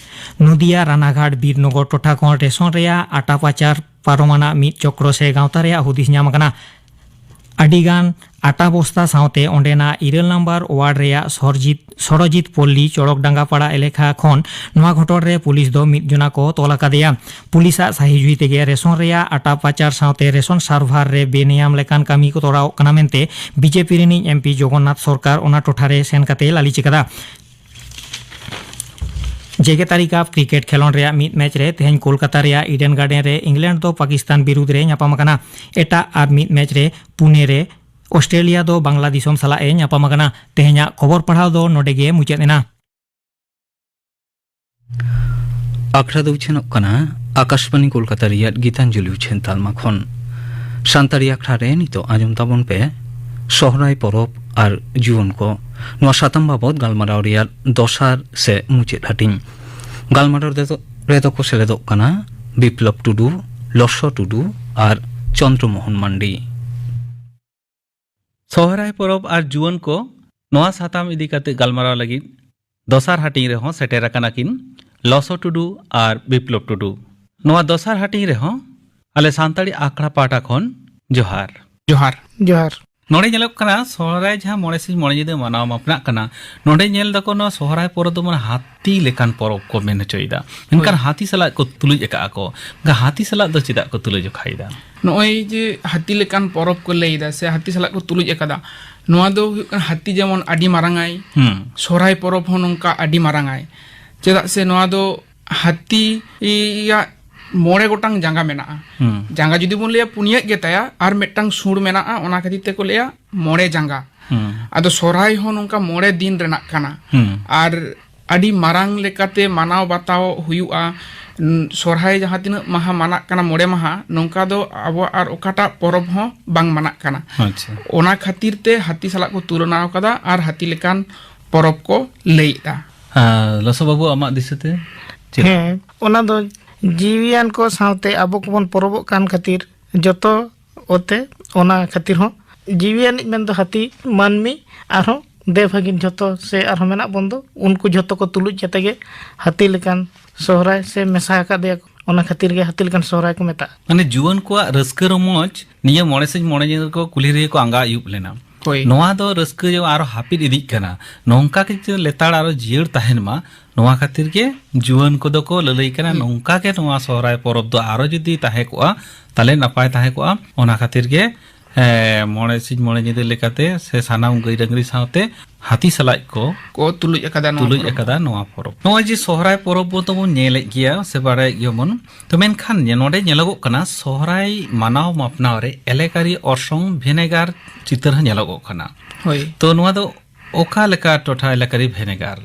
ᱱᱚᱫᱤᱭᱟ ᱨᱟᱱᱟᱜᱷᱟᱴ ᱵᱤᱨᱱᱚᱜᱚᱨ ᱴᱚᱴᱷᱟ ᱠᱷᱚᱱ ᱨᱮᱥᱚᱱ ᱨᱮᱭᱟᱜ ᱟᱴᱟ ᱯᱟᱪᱟᱨ ᱯᱟᱨᱚᱢᱟᱱᱟᱜ ᱢᱤᱫ ᱪᱚᱠᱨᱚ ᱥᱮ ᱜᱟᱶᱛᱟ ᱨᱮᱭᱟᱜ ᱦᱩᱫᱤᱥ ᱧᱟᱢ ᱟᱠᱟᱱᱟ᱾ ᱟᱹᱰᱤᱜᱟᱱ ᱟᱴᱟ ᱵᱚᱥᱛᱟ ᱥᱟᱶᱛᱮ ᱚᱸᱰᱮᱱᱟᱜ ᱤᱨᱟᱹᱞ ᱱᱟᱢᱵᱟᱨ ᱣᱟᱨᱰ ᱨᱮᱭᱟᱜ ᱥᱚᱨᱡᱤᱛ, ᱥᱚᱨᱚᱡᱤᱛ ᱯᱚᱞᱞᱤ ᱪᱚᱲᱚᱠ ᱰᱟᱸᱜᱟᱯᱟᱲᱟ ᱮᱞᱮᱠᱷᱟ ᱠᱷᱚᱱ ᱱᱚᱣᱟ ᱜᱷᱚᱴᱚᱱ ᱨᱮ ᱯᱩᱞᱤᱥ ᱫᱚ ᱢᱤᱫ ᱡᱚᱱᱟ ᱠᱚ ᱛᱚᱞ ᱟᱠᱟᱫᱮᱭᱟ᱾ ᱯᱩᱞᱤᱥᱟᱜ ᱥᱟᱹᱦᱤ ᱡᱩᱦᱤ ᱛᱮᱜᱮ ᱨᱮᱥᱚᱱ ᱨᱮᱭᱟᱜ ᱟᱴᱟ ᱯᱟᱪᱟᱨ ᱥᱟᱶᱛᱮ ᱨᱮᱥᱚᱱ ᱥᱟᱨᱵᱷᱟᱨ ᱨᱮ ᱵᱮᱱᱤᱭᱟᱢ ᱞᱮᱠᱟᱱ ᱠᱟᱹᱢᱤ ᱠᱚ ᱛᱚᱨᱟᱣᱚᱜ ᱠᱟᱱᱟ ᱢᱮᱱᱛᱮ ᱵᱤᱡᱮᱯᱤ ᱨᱤᱱᱤᱡ ᱮᱢᱯᱤ ᱡᱚᱜᱚᱱᱱᱟᱛᱷ ᱥᱚᱨᱠᱟᱨ ᱚᱱᱟ ᱴᱚᱴᱷᱟ ᱨᱮ ᱥᱮᱱ ᱠᱟᱛᱮ ᱞᱟᱹᱞᱤᱥ ᱟᱠᱟᱫᱟ᱾ ᱡᱮᱜᱮᱛᱟᱹᱨᱤ ᱠᱟᱯ ᱠᱨᱤᱠᱮᱴ ᱠᱷᱮᱞᱚᱸᱰ ᱨᱮᱭᱟᱜ ᱢᱤᱫ ᱢᱮᱪ ᱨᱮ ᱛᱮᱦᱮᱧ ᱠᱳᱞᱠᱟᱛᱟ ᱨᱮᱭᱟᱜ ᱤᱰᱮᱱ ᱜᱟᱨᱰᱮᱱ ᱨᱮ ᱤᱝᱞᱮᱱᱰ ᱫᱚ ᱯᱟᱠᱤᱥᱛᱟᱱ ᱵᱤᱨᱩᱫᱽ ᱨᱮ ᱧᱟᱯᱟᱢ ᱟᱠᱟᱱᱟ᱾ ᱮᱴᱟᱜ ᱟᱨ ᱢᱤᱫ ᱢᱮᱪ ᱨᱮ ᱯᱩᱱᱮ ᱨᱮ ᱚᱥᱴᱨᱮᱞᱤᱭᱟ ᱫᱚ ᱵᱟᱝᱞᱟᱫᱤᱥᱚᱢ ᱥᱟᱞᱟᱜ ᱮ ᱧᱟᱯᱟᱢ ᱟᱠᱟᱱᱟ᱾ ᱛᱮᱦᱮᱧᱟᱜ ᱠᱷᱚᱵᱚᱨ ᱯᱟᱲᱦᱟᱣ ᱫᱚ ᱱᱚᱰᱮ ᱜᱮ ᱢᱩᱪᱟᱹᱫ ᱮᱱᱟ᱾ ᱟᱠᱷᱲᱟ ᱫᱚ ᱩᱪᱷᱟᱹᱱᱚᱜ ᱠᱟᱱᱟ ᱟᱠᱟᱥᱵᱟᱱᱤ ᱠᱳᱞᱠᱟᱛᱟ ᱨᱮᱭᱟᱜ ᱜᱤᱛᱟᱧᱡᱚᱞᱤ ᱩᱪᱷᱟᱹᱱ ᱛᱟᱞᱢᱟ ᱠᱷᱚᱱ᱾ ᱥᱟᱱᱛᱟᱲᱤ ᱟᱠᱷᱲᱟ ᱨᱮ ᱱᱤᱛᱚᱜ ᱟᱸᱡᱚᱢ ᱛᱟᱵᱚᱱ ᱯᱮ ᱥᱚᱦᱨᱟᱭ ᱯᱚᱨᱚᱵᱽ ᱟᱨ ᱡᱩᱣᱟᱹᱱ ᱠᱚ᱾ ᱱᱚᱣᱟ ᱥᱟᱛᱟᱢ ᱵᱟᱵᱚᱛ ᱜᱟᱞᱢᱟᱨᱟᱣ ᱨᱮᱭᱟᱜ ᱫᱚᱥᱟᱨ ᱥᱮ ᱢᱩᱪᱟᱹᱫ ᱦᱟᱹᱴᱤᱧ᱾ ᱜᱟᱞᱢᱟᱨᱟᱣ ᱨᱮᱫᱚ, ᱨᱮᱫᱚ ᱠᱚ ᱥᱮᱞᱮᱫᱚᱜ ᱠᱟᱱᱟ ᱵᱤᱯᱞᱚᱵ ᱴᱩᱰᱩ, ᱞᱚᱥᱚ ᱴᱩᱰᱩ ᱟᱨ ᱪᱚᱱᱫᱨᱚ ᱢᱳᱦᱚᱱ ᱢᱟᱱᱰᱤ᱾ ᱥᱚᱦᱨᱟᱭ ᱯᱚᱨᱚᱵᱽ ᱟᱨ ᱡᱩᱣᱟᱹᱱ ᱠᱚ, ᱱᱚᱣᱟ ᱥᱟᱛᱟᱢ ᱤᱫᱤ ᱠᱟᱛᱮ ᱜᱟᱞᱢᱟᱨᱟᱣ ᱞᱟᱹᱜᱤᱫ ᱫᱚᱥᱟᱨ ᱦᱟᱹᱴᱤᱧ ᱨᱮᱦᱚᱸ ᱥᱮᱴᱮᱨ ᱟᱠᱟᱱᱟ ᱠᱤᱱ ᱞᱚᱥᱚ ᱴᱩᱰᱩ ᱟᱨ ᱵᱤᱯᱞᱚᱵ ᱴᱩᱰᱩ᱾ ᱱᱚᱣᱟ ᱫᱚᱥᱟᱨ ᱦᱟᱹᱴᱤᱧ ᱨᱮᱦᱚᱸ ᱟᱞᱮ ᱥᱟᱱᱛᱟᱲᱤ ᱟᱠᱷᱲᱟ ᱯᱟᱦᱴᱟ ᱠᱷᱚᱱ ᱡᱚᱦᱟᱨ᱾ ᱡᱚᱦᱟᱨ᱾ ᱡᱚᱦᱟᱨ᱾ ᱱᱚᱰᱮ ᱧᱮᱞᱚᱜ ᱠᱟᱱᱟ ᱥᱚᱦᱨᱟᱭ ᱡᱟᱦᱟᱸ ᱢᱚᱬᱮ ᱥᱤᱧ ᱢᱚᱬᱮ ᱧᱤᱫᱟᱹ ᱢᱟᱱᱟᱣ ᱢᱟᱯᱱᱟᱜ ᱠᱟᱱᱟ, ᱱᱚᱰᱮ ᱧᱮᱞ ᱫᱟᱠᱚ ᱱᱚᱣᱟ ᱥᱚᱦᱨᱟᱭ ᱯᱚᱨᱚᱵᱽ ᱫᱚ ᱢᱟᱱᱮ ᱦᱟᱹᱛᱤ ᱞᱮᱠᱟᱱ ᱯᱚᱨᱚᱵᱽ ᱠᱚ ᱢᱮᱱ ᱦᱚᱪᱚᱭᱮᱫᱟ, ᱢᱮᱱᱠᱷᱟᱱ ᱦᱳᱭ᱾ ᱦᱟᱹᱛᱤ ᱥᱟᱞᱟᱜ ᱠᱚ ᱛᱩᱞᱩᱡ ᱟᱠᱟᱫᱼᱟ ᱠᱚ᱾ ᱮᱱᱠᱷᱟᱱ ᱦᱟᱹᱛᱤ ᱥᱟᱞᱟᱜ ᱫᱚ ᱪᱮᱫᱟᱜ ᱠᱚ ᱛᱩᱞᱟᱹ ᱡᱚᱠᱷᱟᱭᱮᱫᱟ? ᱱᱚᱜᱼᱚᱭ ᱡᱮ ᱦᱟᱹᱛᱤ ᱞᱮᱠᱟᱱ ᱯᱚᱨᱚᱵᱽ ᱠᱚ ᱞᱟᱹᱭᱫᱟ ᱥᱮ ᱦᱟᱹᱛᱤ ᱥᱟᱞᱟᱜ ᱠᱚ ᱛᱩᱞᱩᱡ ᱟᱠᱟᱫᱟ, ᱱᱚᱣᱟ ᱫᱚ ᱦᱩᱭᱩᱜ ᱠᱟᱱᱟ ᱦᱟᱹᱛᱤ ᱡᱮᱢᱚᱱ ᱟᱹᱰᱤ ᱢᱟᱨᱟᱝᱟᱭ, ᱦᱩᱸ᱾ ᱥᱚᱦᱨᱟᱭ ᱯᱚᱨᱚᱵᱽ ᱦᱚᱸ ᱱᱚᱝᱠᱟ ᱟᱹᱰᱤ ᱢᱟᱨᱟᱝᱟᱭ᱾ ᱪᱮᱫᱟᱜ ᱥᱮ ᱱᱚᱣᱟ ᱫᱚ ᱦᱟᱹᱛᱤᱭᱟᱜ ᱢᱚᱬᱮ ᱜᱚᱴᱟᱝ ᱡᱟᱸᱜᱟ ᱢᱮᱱᱟᱜᱼᱟ᱾ ᱦᱩᱸ᱾ ᱡᱟᱸᱜᱟ ᱡᱩᱫᱤ ᱵᱚᱱ ᱞᱟᱹᱭᱟ, ᱯᱩᱱᱭᱟᱹᱜ ᱜᱮ ᱛᱟᱭᱟ, ᱟᱨ ᱢᱤᱫᱴᱟᱝ ᱥᱩᱬ ᱢᱮᱱᱟᱜᱼᱟ, ᱚᱱᱟ ᱠᱷᱟᱹᱛᱤᱨ ᱛᱮᱠᱚ ᱞᱟᱹᱭᱟ ᱢᱚᱬᱮ ᱡᱟᱸᱜᱟ᱾ ᱦᱩᱸ᱾ ᱟᱫᱚ ᱥᱚᱦᱨᱟᱭ ᱦᱚᱸ ᱱᱚᱝᱠᱟ ᱢᱚᱬᱮ ᱫᱤᱱ ᱨᱮᱱᱟᱜ ᱠᱟᱱᱟ᱾ ᱦᱩᱸ᱾ ᱟᱨ ᱟᱹᱰᱤ ᱢᱟᱨᱟᱝ ᱞᱮᱠᱟᱛᱮ ᱢᱟᱱᱟᱣ ᱵᱟᱛᱟᱣ ᱦᱩᱭᱩᱜᱼᱟ᱾ ᱩᱸ, ᱥᱚᱦᱨᱟᱭ ᱡᱟᱦᱟᱸ ᱛᱤᱱᱟᱹᱜ ᱢᱟᱦᱟ ᱢᱟᱱᱟᱜ ᱠᱟᱱᱟ, ᱢᱚᱬᱮ ᱢᱟᱦᱟ, ᱱᱚᱝᱠᱟ ᱫᱚ ᱟᱵᱚᱣᱟᱜ ᱟᱨ ᱚᱠᱟᱴᱟᱜ ᱯᱚᱨᱚᱵᱽ ᱦᱚᱸ ᱵᱟᱝ ᱢᱟᱱᱟᱜ ᱠᱟᱱᱟ᱾ ᱟᱪᱪᱷᱟ᱾ ᱚᱱᱟ ᱠᱷᱟᱹᱛᱤᱨ ᱛᱮ ᱦᱟᱹᱛᱤ ᱥᱟᱞᱟᱜ ᱠᱚ ᱛᱩᱞᱚᱱᱟ ᱟᱠᱟᱫᱟ ᱟᱨ ᱦᱟᱹᱛᱤ ᱞᱮᱠᱟᱱ ᱯᱚᱨᱚᱵᱽ ᱠᱚ ᱞᱟᱹᱭᱮᱫᱼᱟ᱾ ᱟᱨ ᱞᱚᱥᱚ ᱵᱟᱹᱵᱩ, ᱟᱢᱟᱜ ᱫᱤᱥᱟᱹᱛᱮ ᱪᱮᱫ? ᱦᱮᱸ, ᱚᱱᱟ ᱫᱚ ᱡᱤᱣᱤᱭᱟᱱ ᱠᱚ ᱥᱟᱶᱛᱮ ᱟᱵᱚ ᱠᱚᱵᱚᱱ ᱯᱚᱨᱚᱵᱚᱜ ᱠᱟᱱ ᱠᱷᱟᱹᱛᱤᱨ, ᱡᱚᱛᱚ ᱚᱛᱮ, ᱚᱱᱟ ᱠᱷᱟᱹᱛᱤᱨ ᱦᱚᱸ ᱡᱤᱣᱤᱭᱟᱱᱤᱡ ᱢᱮᱱᱫᱚ ᱦᱟᱹᱛᱤ, ᱢᱟᱹᱱᱢᱤ, ᱟᱨᱦᱚᱸ ᱫᱮᱣ ᱵᱷᱟᱹᱜᱤᱱ ᱡᱷᱚᱛᱚ ᱥᱮ ᱟᱨᱦᱚᱸ ᱢᱮᱱᱟᱜ ᱵᱚᱱ ᱫᱚ, ᱩᱱᱠᱩ ᱡᱷᱚᱛᱚ ᱠᱚ ᱛᱩᱞᱩᱡ ᱠᱟᱛᱮ ᱜᱮ ᱦᱟᱹᱛᱤ ᱞᱮᱠᱟᱱ ᱥᱚᱦᱨᱟᱭ ᱥᱮ ᱢᱮᱥᱟ ᱟᱠᱟᱫᱮᱭᱟ ᱠᱚ, ᱚᱱᱟ ᱠᱷᱟᱹᱛᱤᱨ ᱜᱮ ᱦᱟᱹᱛᱤ ᱞᱮᱠᱟᱱ ᱥᱚᱦᱨᱟᱭ ᱠᱚ ᱢᱮᱛᱟᱜᱼᱟ᱾ ᱢᱟᱱᱮ ᱡᱩᱣᱟᱹᱱ ᱠᱚᱣᱟᱜ ᱨᱟᱹᱥᱠᱟᱹ ᱨᱚᱢᱚᱡᱽ ᱱᱤᱭᱟᱹ ᱢᱚᱬᱮ ᱥᱤᱧ ᱢᱚᱬᱮ ᱧᱤᱫᱟᱹ ᱠᱚ ᱠᱩᱞᱦᱤ ᱨᱮᱜᱮ ᱠᱚ ᱟᱸᱜᱟ ᱟᱹᱭᱩᱵ ᱞᱮᱱᱟ᱾ ᱦᱳᱭ᱾ ᱱᱚᱣᱟ ᱫᱚ ᱨᱟᱹᱥᱠᱟᱹ ᱡᱮ ᱟᱨᱚ ᱦᱟᱹᱯᱤᱫ ᱤᱫᱤᱜ ᱠᱟᱱᱟ, ᱱᱚᱝᱠᱟ ᱜᱮ ᱡᱮ ᱞᱮᱛᱟᱲ ᱟᱨᱚ ᱡᱤᱭᱟᱹᱲ ᱛᱟᱦᱮᱱ ᱢᱟ, ᱱᱚᱣᱟ ᱠᱷᱟᱹᱛᱤᱨ ᱜᱮ ᱡᱩᱣᱟᱹᱱ ᱠᱚᱫᱚ ᱠᱚ ᱞᱟᱹᱞᱟᱹᱭ ᱠᱟᱱᱟ᱾ ᱦᱩᱸ᱾ ᱱᱚᱝᱠᱟ ᱜᱮ ᱱᱚᱣᱟ ᱥᱚᱦᱨᱟᱭ ᱯᱚᱨᱚᱵᱽ ᱫᱚ ᱟᱨᱚ ᱡᱩᱫᱤ ᱛᱟᱦᱮᱸ ᱠᱚᱜᱼᱟ, ᱛᱟᱦᱞᱮ ᱱᱟᱯᱟᱭ ᱛᱟᱦᱮᱸ ᱠᱚᱜᱼᱟ᱾ ᱚᱱᱟ ᱠᱷᱟᱹᱛᱤᱨ ᱜᱮ, ᱮ, ᱢᱚᱬᱮ ᱥᱤᱧ ᱢᱚᱬᱮ ᱧᱤᱫᱟᱹ ᱞᱮᱠᱟᱛᱮ ᱥᱮ ᱥᱟᱱᱟᱢ ᱜᱟᱹᱭ ᱰᱟᱹᱝᱨᱤ ᱥᱟᱶᱛᱮ ᱦᱟᱹᱛᱤ ᱥᱟᱞᱟᱡ ᱠᱚ ᱠᱚ ᱛᱩᱞᱩᱡ ᱟᱠᱟᱫᱟ ᱱᱚᱣᱟ ᱛᱩᱞᱩᱡ ᱯᱚᱨᱚᱵᱽ ᱟᱠᱟᱫᱟ ᱫᱚ᱾ ᱱᱚᱣᱟ ᱯᱚᱨᱚᱵᱽ᱾ ᱱᱚᱜᱼᱚᱭ ᱡᱮ ᱥᱚᱦᱨᱟᱭ ᱯᱚᱨᱚᱵᱽ ᱵᱚᱱ ᱛᱟᱵᱚᱱ ᱧᱮᱞᱮᱫ ᱜᱮᱭᱟ ᱥᱮ ᱵᱟᱲᱟᱭᱮᱫ ᱜᱮᱭᱟᱵᱚᱱ, ᱛᱚ ᱢᱮᱱᱠᱷᱟᱱ ᱧᱮ-, ᱱᱚᱰᱮ ᱧᱮᱞᱚᱜᱚᱜ ᱠᱟᱱᱟ ᱥᱚᱦᱨᱟᱭ ᱢᱟᱱᱟᱣ ᱢᱟᱯᱱᱟᱣ ᱨᱮ ᱮᱞᱮᱠᱟᱨᱤ ᱚᱨᱥᱚᱝ ᱵᱷᱮᱱᱮᱜᱟᱨ ᱪᱤᱛᱟᱹᱨ ᱦᱚᱸ ᱧᱮᱞᱚᱜᱚᱜ ᱠᱟᱱᱟ᱾ ᱦᱳᱭ᱾ ᱛᱚ ᱱᱚᱣᱟ ᱫᱚ ᱚᱠᱟ ᱞᱮᱠᱟ ᱴᱚᱴᱷᱟ ᱮᱞᱟᱠᱟᱨᱤ ᱵᱷᱮᱱᱮᱜᱟᱨ?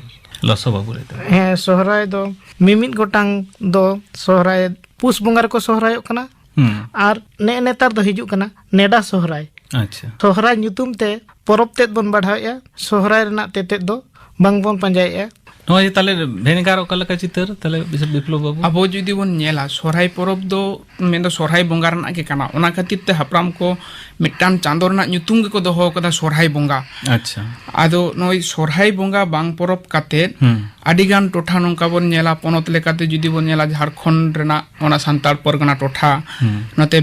ᱞᱚᱥᱚ ᱵᱟᱹᱵᱩ ᱞᱟᱹᱭ ᱛᱟᱵᱚᱱ᱾ ᱦᱮᱸ, ᱥᱚᱦᱨᱟᱭ ᱫᱚ ᱢᱤᱢᱤᱫ ᱜᱚᱴᱟᱝ ᱫᱚ ᱥᱚᱦᱨᱟᱭ ᱯᱩᱥ ᱵᱚᱸᱜᱟ ᱨᱮᱠᱚ ᱥᱚᱦᱨᱟᱭᱚᱜ ᱠᱟᱱᱟ᱾ ᱦᱩᱸ᱾ ᱟᱨ ᱱᱮᱜᱼᱮ ᱱᱮᱛᱟᱨ ᱫᱚ ᱦᱤᱡᱩᱜ ᱠᱟᱱᱟ ᱱᱮᱰᱟ ᱥᱚᱦᱨᱟᱭ᱾ ᱟᱪᱪᱷᱟ᱾ ᱥᱚᱦᱨᱟᱭ ᱧᱩᱛᱩᱢ ᱛᱮ ᱯᱚᱨᱚᱵᱽ ᱛᱮᱫ ᱵᱚᱱ ᱵᱟᱲᱦᱟᱣᱮᱫᱼᱟ, ᱥᱚᱦᱨᱟᱭ ᱨᱮᱱᱟᱜ ᱛᱮᱛᱮᱫ ᱫᱚ ᱵᱟᱝ ᱵᱚᱱ ᱯᱟᱸᱡᱟᱭᱮᱫᱼᱟ᱾ ᱱᱚᱣᱟ ᱡᱮ ᱛᱟᱦᱞᱮ ᱵᱷᱮᱱᱮᱜᱟᱨ ᱚᱠᱟ ᱞᱮᱠᱟ ᱪᱤᱛᱟᱹᱨ ᱛᱟᱦᱞᱮ ᱵᱤᱯᱞᱚᱵ ᱵᱟᱹᱵᱩ? ᱟᱵᱚ ᱡᱩᱫᱤ ᱵᱚᱱ ᱧᱮᱞᱟ, ᱥᱚᱦᱨᱟᱭ ᱯᱚᱨᱚᱵᱽ ᱫᱚ ᱢᱮᱱᱫᱚ ᱥᱚᱦᱨᱟᱭ ᱵᱚᱸᱜᱟ ᱨᱮᱱᱟᱜ ᱜᱮ ᱠᱟᱱᱟ᱾ ᱚᱱᱟ ᱠᱷᱟᱹᱛᱤᱨ ᱛᱮ ᱦᱟᱯᱲᱟᱢ ᱠᱚ ᱢᱤᱫᱴᱟᱝ ᱪᱟᱸᱫᱚ ᱨᱮᱱᱟᱜ ᱧᱩᱛᱩᱢ ᱜᱮᱠᱚ ᱫᱚᱦᱚ ᱟᱠᱟᱫᱟ ᱥᱚᱦᱨᱟᱭ ᱵᱚᱸᱜᱟ᱾ ᱟᱪᱪᱷᱟ᱾ ᱟᱫᱚ ᱱᱚᱜᱼᱚᱭ ᱥᱚᱦᱨᱟᱭ ᱵᱚᱸᱜᱟ ᱵᱟᱝ ᱯᱚᱨᱚᱵᱽ ᱠᱟᱛᱮᱫ ᱦᱩᱸ᱾ ᱟᱹᱰᱤᱜᱟᱱ ᱴᱚᱴᱷᱟ ᱱᱚᱝᱠᱟ ᱵᱚᱱ ᱧᱮᱞᱟ, ᱯᱚᱱᱚᱛ ᱞᱮᱠᱟᱛᱮ ᱡᱩᱫᱤ ᱵᱚᱱ ᱧᱮᱞᱟ, ᱡᱷᱟᱲᱠᱷᱚᱸᱰ ᱨᱮᱱᱟᱜ ᱚᱱᱟ ᱥᱟᱱᱛᱟᱲ ᱯᱚᱨᱜᱟᱱᱟ ᱴᱚᱴᱷᱟ, ᱦᱩᱸ᱾ ᱱᱚᱛᱮ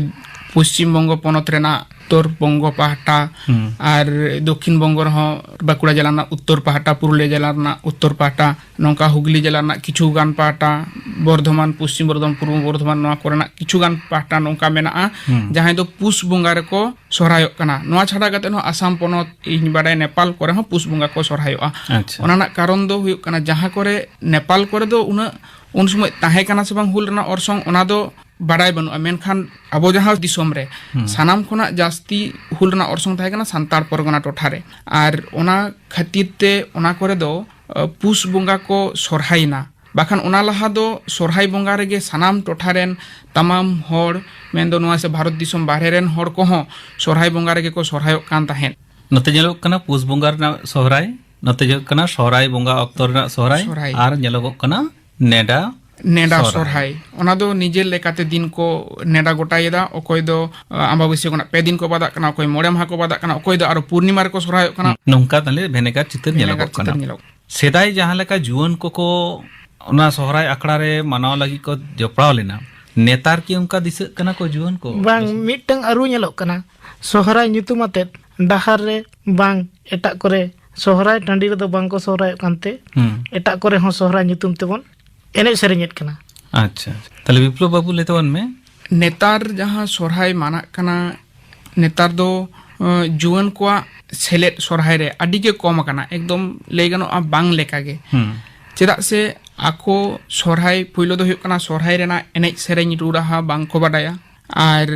ᱯᱚᱥᱪᱤᱢ ᱵᱚᱝᱜᱚ ᱯᱚᱱᱚᱛ ᱨᱮᱱᱟᱜ ᱩᱛᱛᱚᱨ ᱵᱚᱝᱜᱚ ᱯᱟᱦᱴᱟ, ᱦᱩᱸ᱾ ᱟᱨ ᱫᱚᱠᱠᱷᱤᱱ ᱵᱚᱝᱜᱚ ᱨᱮᱦᱚᱸ ᱵᱟᱸᱠᱩᱲᱟ ᱡᱮᱞᱟ ᱨᱮᱱᱟᱜ ᱩᱛᱛᱚᱨ ᱯᱟᱦᱴᱟ, ᱯᱩᱨᱩᱞᱤᱭᱟᱹ ᱡᱮᱞᱟ ᱨᱮᱱᱟᱜ ᱩᱛᱛᱚᱨ ᱯᱟᱦᱴᱟ, ᱱᱚᱝᱠᱟ ᱦᱩᱜᱽᱞᱤ ᱡᱮᱞᱟ ᱨᱮᱱᱟᱜ ᱠᱤᱪᱷᱩ ᱜᱟᱱ ᱯᱟᱦᱴᱟ, ᱵᱚᱨᱫᱷᱚᱢᱟᱱ, ᱯᱚᱥᱪᱤᱢ ᱵᱚᱨᱫᱷᱚᱢᱟᱱ, ᱯᱩᱨᱵᱚ ᱵᱚᱨᱫᱷᱚᱢᱟᱱ, ᱱᱚᱣᱟ ᱠᱚᱨᱮᱱᱟᱜ ᱠᱤᱪᱷᱩ ᱜᱟᱱ ᱯᱟᱦᱴᱟ ᱱᱚᱝᱠᱟ ᱢᱮᱱᱟᱜᱼᱟ, ᱦᱩᱸ᱾ ᱡᱟᱦᱟᱸᱭ ᱫᱚ ᱯᱩᱥ ᱵᱚᱸᱜᱟ ᱨᱮᱠᱚ ᱥᱚᱦᱨᱟᱭᱚᱜ ᱠᱟᱱᱟ᱾ ᱱᱚᱣᱟ ᱪᱷᱟᱰᱟ ᱠᱟᱛᱮ ᱦᱚᱸ ᱟᱥᱟᱢ ᱯᱚᱱᱚᱛ, ᱤᱧ ᱵᱟᱰᱟᱭ ᱱᱮᱯᱟᱞ ᱠᱚᱨᱮ ᱦᱚᱸ ᱯᱩᱥ ᱵᱚᱸᱜᱟ ᱠᱚ ᱥᱚᱦᱨᱟᱭᱚᱜᱼᱟ᱾ ᱟᱪᱪᱷᱟ᱾ ᱚᱱᱟ ᱨᱮᱱᱟᱜ ᱠᱟᱨᱚᱱ ᱫᱚ ᱦᱩᱭᱩᱜ ᱠᱟᱱᱟ, ᱡᱟᱦᱟᱸ ᱠᱚᱨᱮ ᱱᱮᱯᱟᱞ ᱠᱚᱨᱮ ᱫᱚ ᱩᱱᱟᱹᱜ ᱩᱱ ᱥᱚᱢᱚᱭ ᱛᱟᱦᱮᱸ ᱠᱟᱱᱟ ᱥᱮ ᱵᱟᱝ ᱦᱩᱞ ᱨᱮᱱᱟᱜ ᱚᱨᱥᱚᱝ, ᱚᱱᱟ ᱫᱚ ᱵᱟᱰᱟᱭ ᱵᱟᱹᱱᱩᱜᱼᱟ, ᱢᱮᱱᱠᱷᱟᱱ ᱟᱵᱚ ᱡᱟᱦᱟᱸ ᱫᱤᱥᱚᱢ ᱨᱮ ᱦᱩᱸ᱾ ᱥᱟᱱᱟᱢ ᱠᱷᱚᱱᱟᱜ ᱡᱟᱹᱥᱛᱤ ᱦᱩᱞ ᱨᱮᱱᱟᱜ ᱚᱨᱥᱚᱝ ᱛᱟᱦᱮᱸ ᱠᱟᱱᱟ ᱥᱟᱱᱛᱟᱲ ᱯᱚᱨᱜᱟᱱᱟ ᱴᱚᱴᱷᱟ ᱨᱮ, ᱟᱨ ᱚᱱᱟ ᱠᱷᱟᱹᱛᱤᱨ ᱛᱮ ᱚᱱᱟ ᱠᱚᱨᱮ ᱫᱚ, ᱟᱹ, ᱯᱩᱥ ᱵᱚᱸᱜᱟ ᱠᱚ ᱥᱚᱨᱦᱟᱭᱮᱱᱟ᱾ ᱵᱟᱠᱷᱟᱱ ᱚᱱᱟ ᱞᱟᱦᱟ ᱫᱚ ᱥᱚᱨᱦᱟᱭ ᱵᱚᱸᱜᱟ ᱨᱮᱜᱮ ᱥᱟᱱᱟᱢ ᱴᱚᱴᱷᱟ ᱨᱮᱱ ᱛᱟᱢᱟᱢ ᱦᱚᱲ, ᱢᱮᱱᱫᱚ ᱱᱚᱣᱟ ᱥᱮ ᱵᱷᱟᱨᱚᱛ ᱫᱤᱥᱚᱢ ᱵᱟᱦᱨᱮ ᱨᱮᱱ ᱦᱚᱲ ᱠᱚᱦᱚᱸ ᱥᱚᱨᱦᱟᱭ ᱵᱚᱸᱜᱟ ᱨᱮᱜᱮ ᱠᱚ ᱥᱚᱨᱦᱟᱭᱚᱜ ᱠᱟᱱ ᱛᱟᱦᱮᱸᱫ᱾ ᱱᱚᱛᱮ ᱧᱮᱞᱚᱜ ᱠᱟᱱᱟ ᱯᱩᱥ ᱵᱚᱸᱜᱟ ᱨᱮᱱᱟᱜ ᱥᱚᱦᱨᱟᱭ, ᱱᱚᱛᱮ ᱧᱮᱞᱚᱜ ᱠᱟᱱᱟ ᱥᱚᱦᱨᱟᱭ ᱵᱚᱸᱜᱟ ᱚᱠᱛᱚ ᱨᱮᱱᱟᱜ ᱥᱚᱦᱨᱟᱭ, ᱥᱚᱦᱨᱟᱭ᱾ ᱟᱨ ᱧᱮᱞᱚᱜᱚᱜ ᱠᱟᱱᱟ ᱱᱮᱰᱟ ᱱᱮᱰᱟ ᱥᱚᱦᱨᱟᱭ᱾ ᱥᱚᱨᱦᱟᱭ᱾ ᱚᱱᱟ ᱫᱚ ᱱᱤᱡᱮᱨ ᱞᱮᱠᱟᱛᱮ ᱫᱤᱱ ᱠᱚ ᱱᱮᱰᱟ ᱜᱚᱴᱟᱭᱮᱫᱟ᱾ ᱚᱠᱚᱭ ᱫᱚ, ᱟᱸ, ᱟᱢᱵᱟᱵᱟᱹᱥᱭᱟᱹ ᱠᱷᱚᱱᱟᱜ ᱯᱮ ᱫᱤᱱ ᱠᱚ ᱵᱟᱫᱟᱜ ᱠᱟᱱᱟ, ᱚᱠᱚᱭ ᱢᱚᱬᱮ ᱢᱟᱦᱟ ᱠᱚ ᱵᱟᱫᱟᱜ ᱠᱟᱱᱟ, ᱚᱠᱚᱭ ᱫᱚ ᱟᱨᱚ ᱯᱩᱨᱱᱤᱢᱟ ᱨᱮᱠᱚ ᱥᱚᱨᱦᱟᱭᱚᱜ ᱠᱟᱱᱟ᱾ ᱱᱚᱝᱠᱟ ᱛᱟᱦᱞᱮ ᱵᱷᱮᱱᱮᱜᱟᱨ ᱪᱤᱛᱟᱹᱨ ᱵᱷᱮᱱᱮᱜᱟᱨ ᱧᱮᱞᱚᱜᱚᱜ ᱪᱤᱛᱟᱹᱨ ᱠᱟᱱᱟ᱾ ᱧᱮᱞᱚᱜ ᱠᱟᱱᱟ᱾ ᱥᱮᱫᱟᱭ ᱡᱟᱦᱟᱸ ᱞᱮᱠᱟ ᱡᱩᱣᱟᱹᱱ ᱠᱚᱠᱚ ᱚᱱᱟ ᱥᱚᱦᱨᱟᱭ ᱟᱠᱷᱲᱟ ᱨᱮ ᱢᱟᱱᱟᱣ ᱞᱟᱹᱜᱤᱫ ᱠᱚ ᱡᱚᱯᱲᱟᱣ ᱞᱮᱱᱟ, ᱱᱮᱛᱟᱨ ᱠᱤ ᱚᱱᱠᱟ ᱫᱤᱥᱟᱹᱜ ᱠᱟᱱᱟ ᱠᱚ ᱡᱩᱣᱟᱹᱱ ᱠᱚ? ᱵᱟᱝ, ᱢᱤᱫᱴᱟᱝ ᱟᱹᱨᱩ ᱧᱮᱞᱚᱜ ᱠᱟᱱᱟ᱾ ᱥᱚᱦᱨᱟᱭ ᱧᱩᱛᱩᱢ ᱟᱛᱮᱫ ᱰᱟᱦᱟᱨ ᱨᱮ ᱵᱟᱝ, ᱮᱴᱟᱜ ᱠᱚᱨᱮ ᱥᱚᱦᱨᱟᱭ ᱴᱟᱺᱰᱤ ᱨᱮᱫᱚ ᱵᱟᱝ ᱠᱚ ᱥᱚᱦᱨᱟᱭᱚᱜ ᱠᱟᱱᱛᱮ, ᱦᱩᱸ᱾ ᱮᱴᱟᱜ ᱠᱚᱨᱮ ᱦᱚᱸ ᱥᱚᱦᱨᱟᱭ ᱧᱩᱛᱩᱢ ᱛᱮᱵᱚᱱ ᱮᱱᱮᱡ ᱥᱮᱨᱮᱧᱮᱫ ᱠᱟᱱᱟ᱾ ᱟᱪᱪᱷᱟ, ᱟᱪᱪᱷᱟ᱾ ᱛᱟᱦᱞᱮ ᱵᱤᱯᱞᱚᱵ ᱵᱟᱹᱵᱩ, ᱞᱟᱹᱭ ᱛᱟᱵᱚᱱ ᱢᱮ᱾ ᱱᱮᱛᱟᱨ ᱡᱟᱦᱟᱸ ᱥᱚᱨᱦᱟᱭ ᱢᱟᱱᱟᱜ ᱠᱟᱱᱟ, ᱱᱮᱛᱟᱨ ᱫᱚ, ᱟᱸ, ᱡᱩᱣᱟᱹᱱ ᱠᱚᱣᱟᱜ ᱥᱮᱞᱮᱫ ᱥᱚᱨᱦᱟᱭ ᱨᱮ ᱟᱹᱰᱤ ᱜᱮ ᱠᱚᱢ ᱟᱠᱟᱱᱟ, ᱮᱠᱫᱚᱢ ᱞᱟᱹᱭ ᱜᱟᱱᱚᱜᱼᱟ ᱵᱟᱝ ᱞᱮᱠᱟ ᱜᱮ᱾ ᱦᱩᱸ᱾ ᱪᱮᱫᱟᱜ ᱥᱮ ᱟᱠᱚ ᱥᱚᱨᱦᱟᱭ ᱯᱳᱭᱞᱳ ᱫᱚ ᱦᱩᱭᱩᱜ ᱠᱟᱱᱟ ᱥᱚᱨᱦᱟᱭ ᱨᱮᱱᱟᱜ ᱮᱱᱮᱡ ᱥᱮᱨᱮᱧ ᱨᱩ ᱨᱟᱦᱟ ᱵᱟᱝ ᱠᱚ ᱵᱟᱰᱟᱭᱟ, ᱟᱨ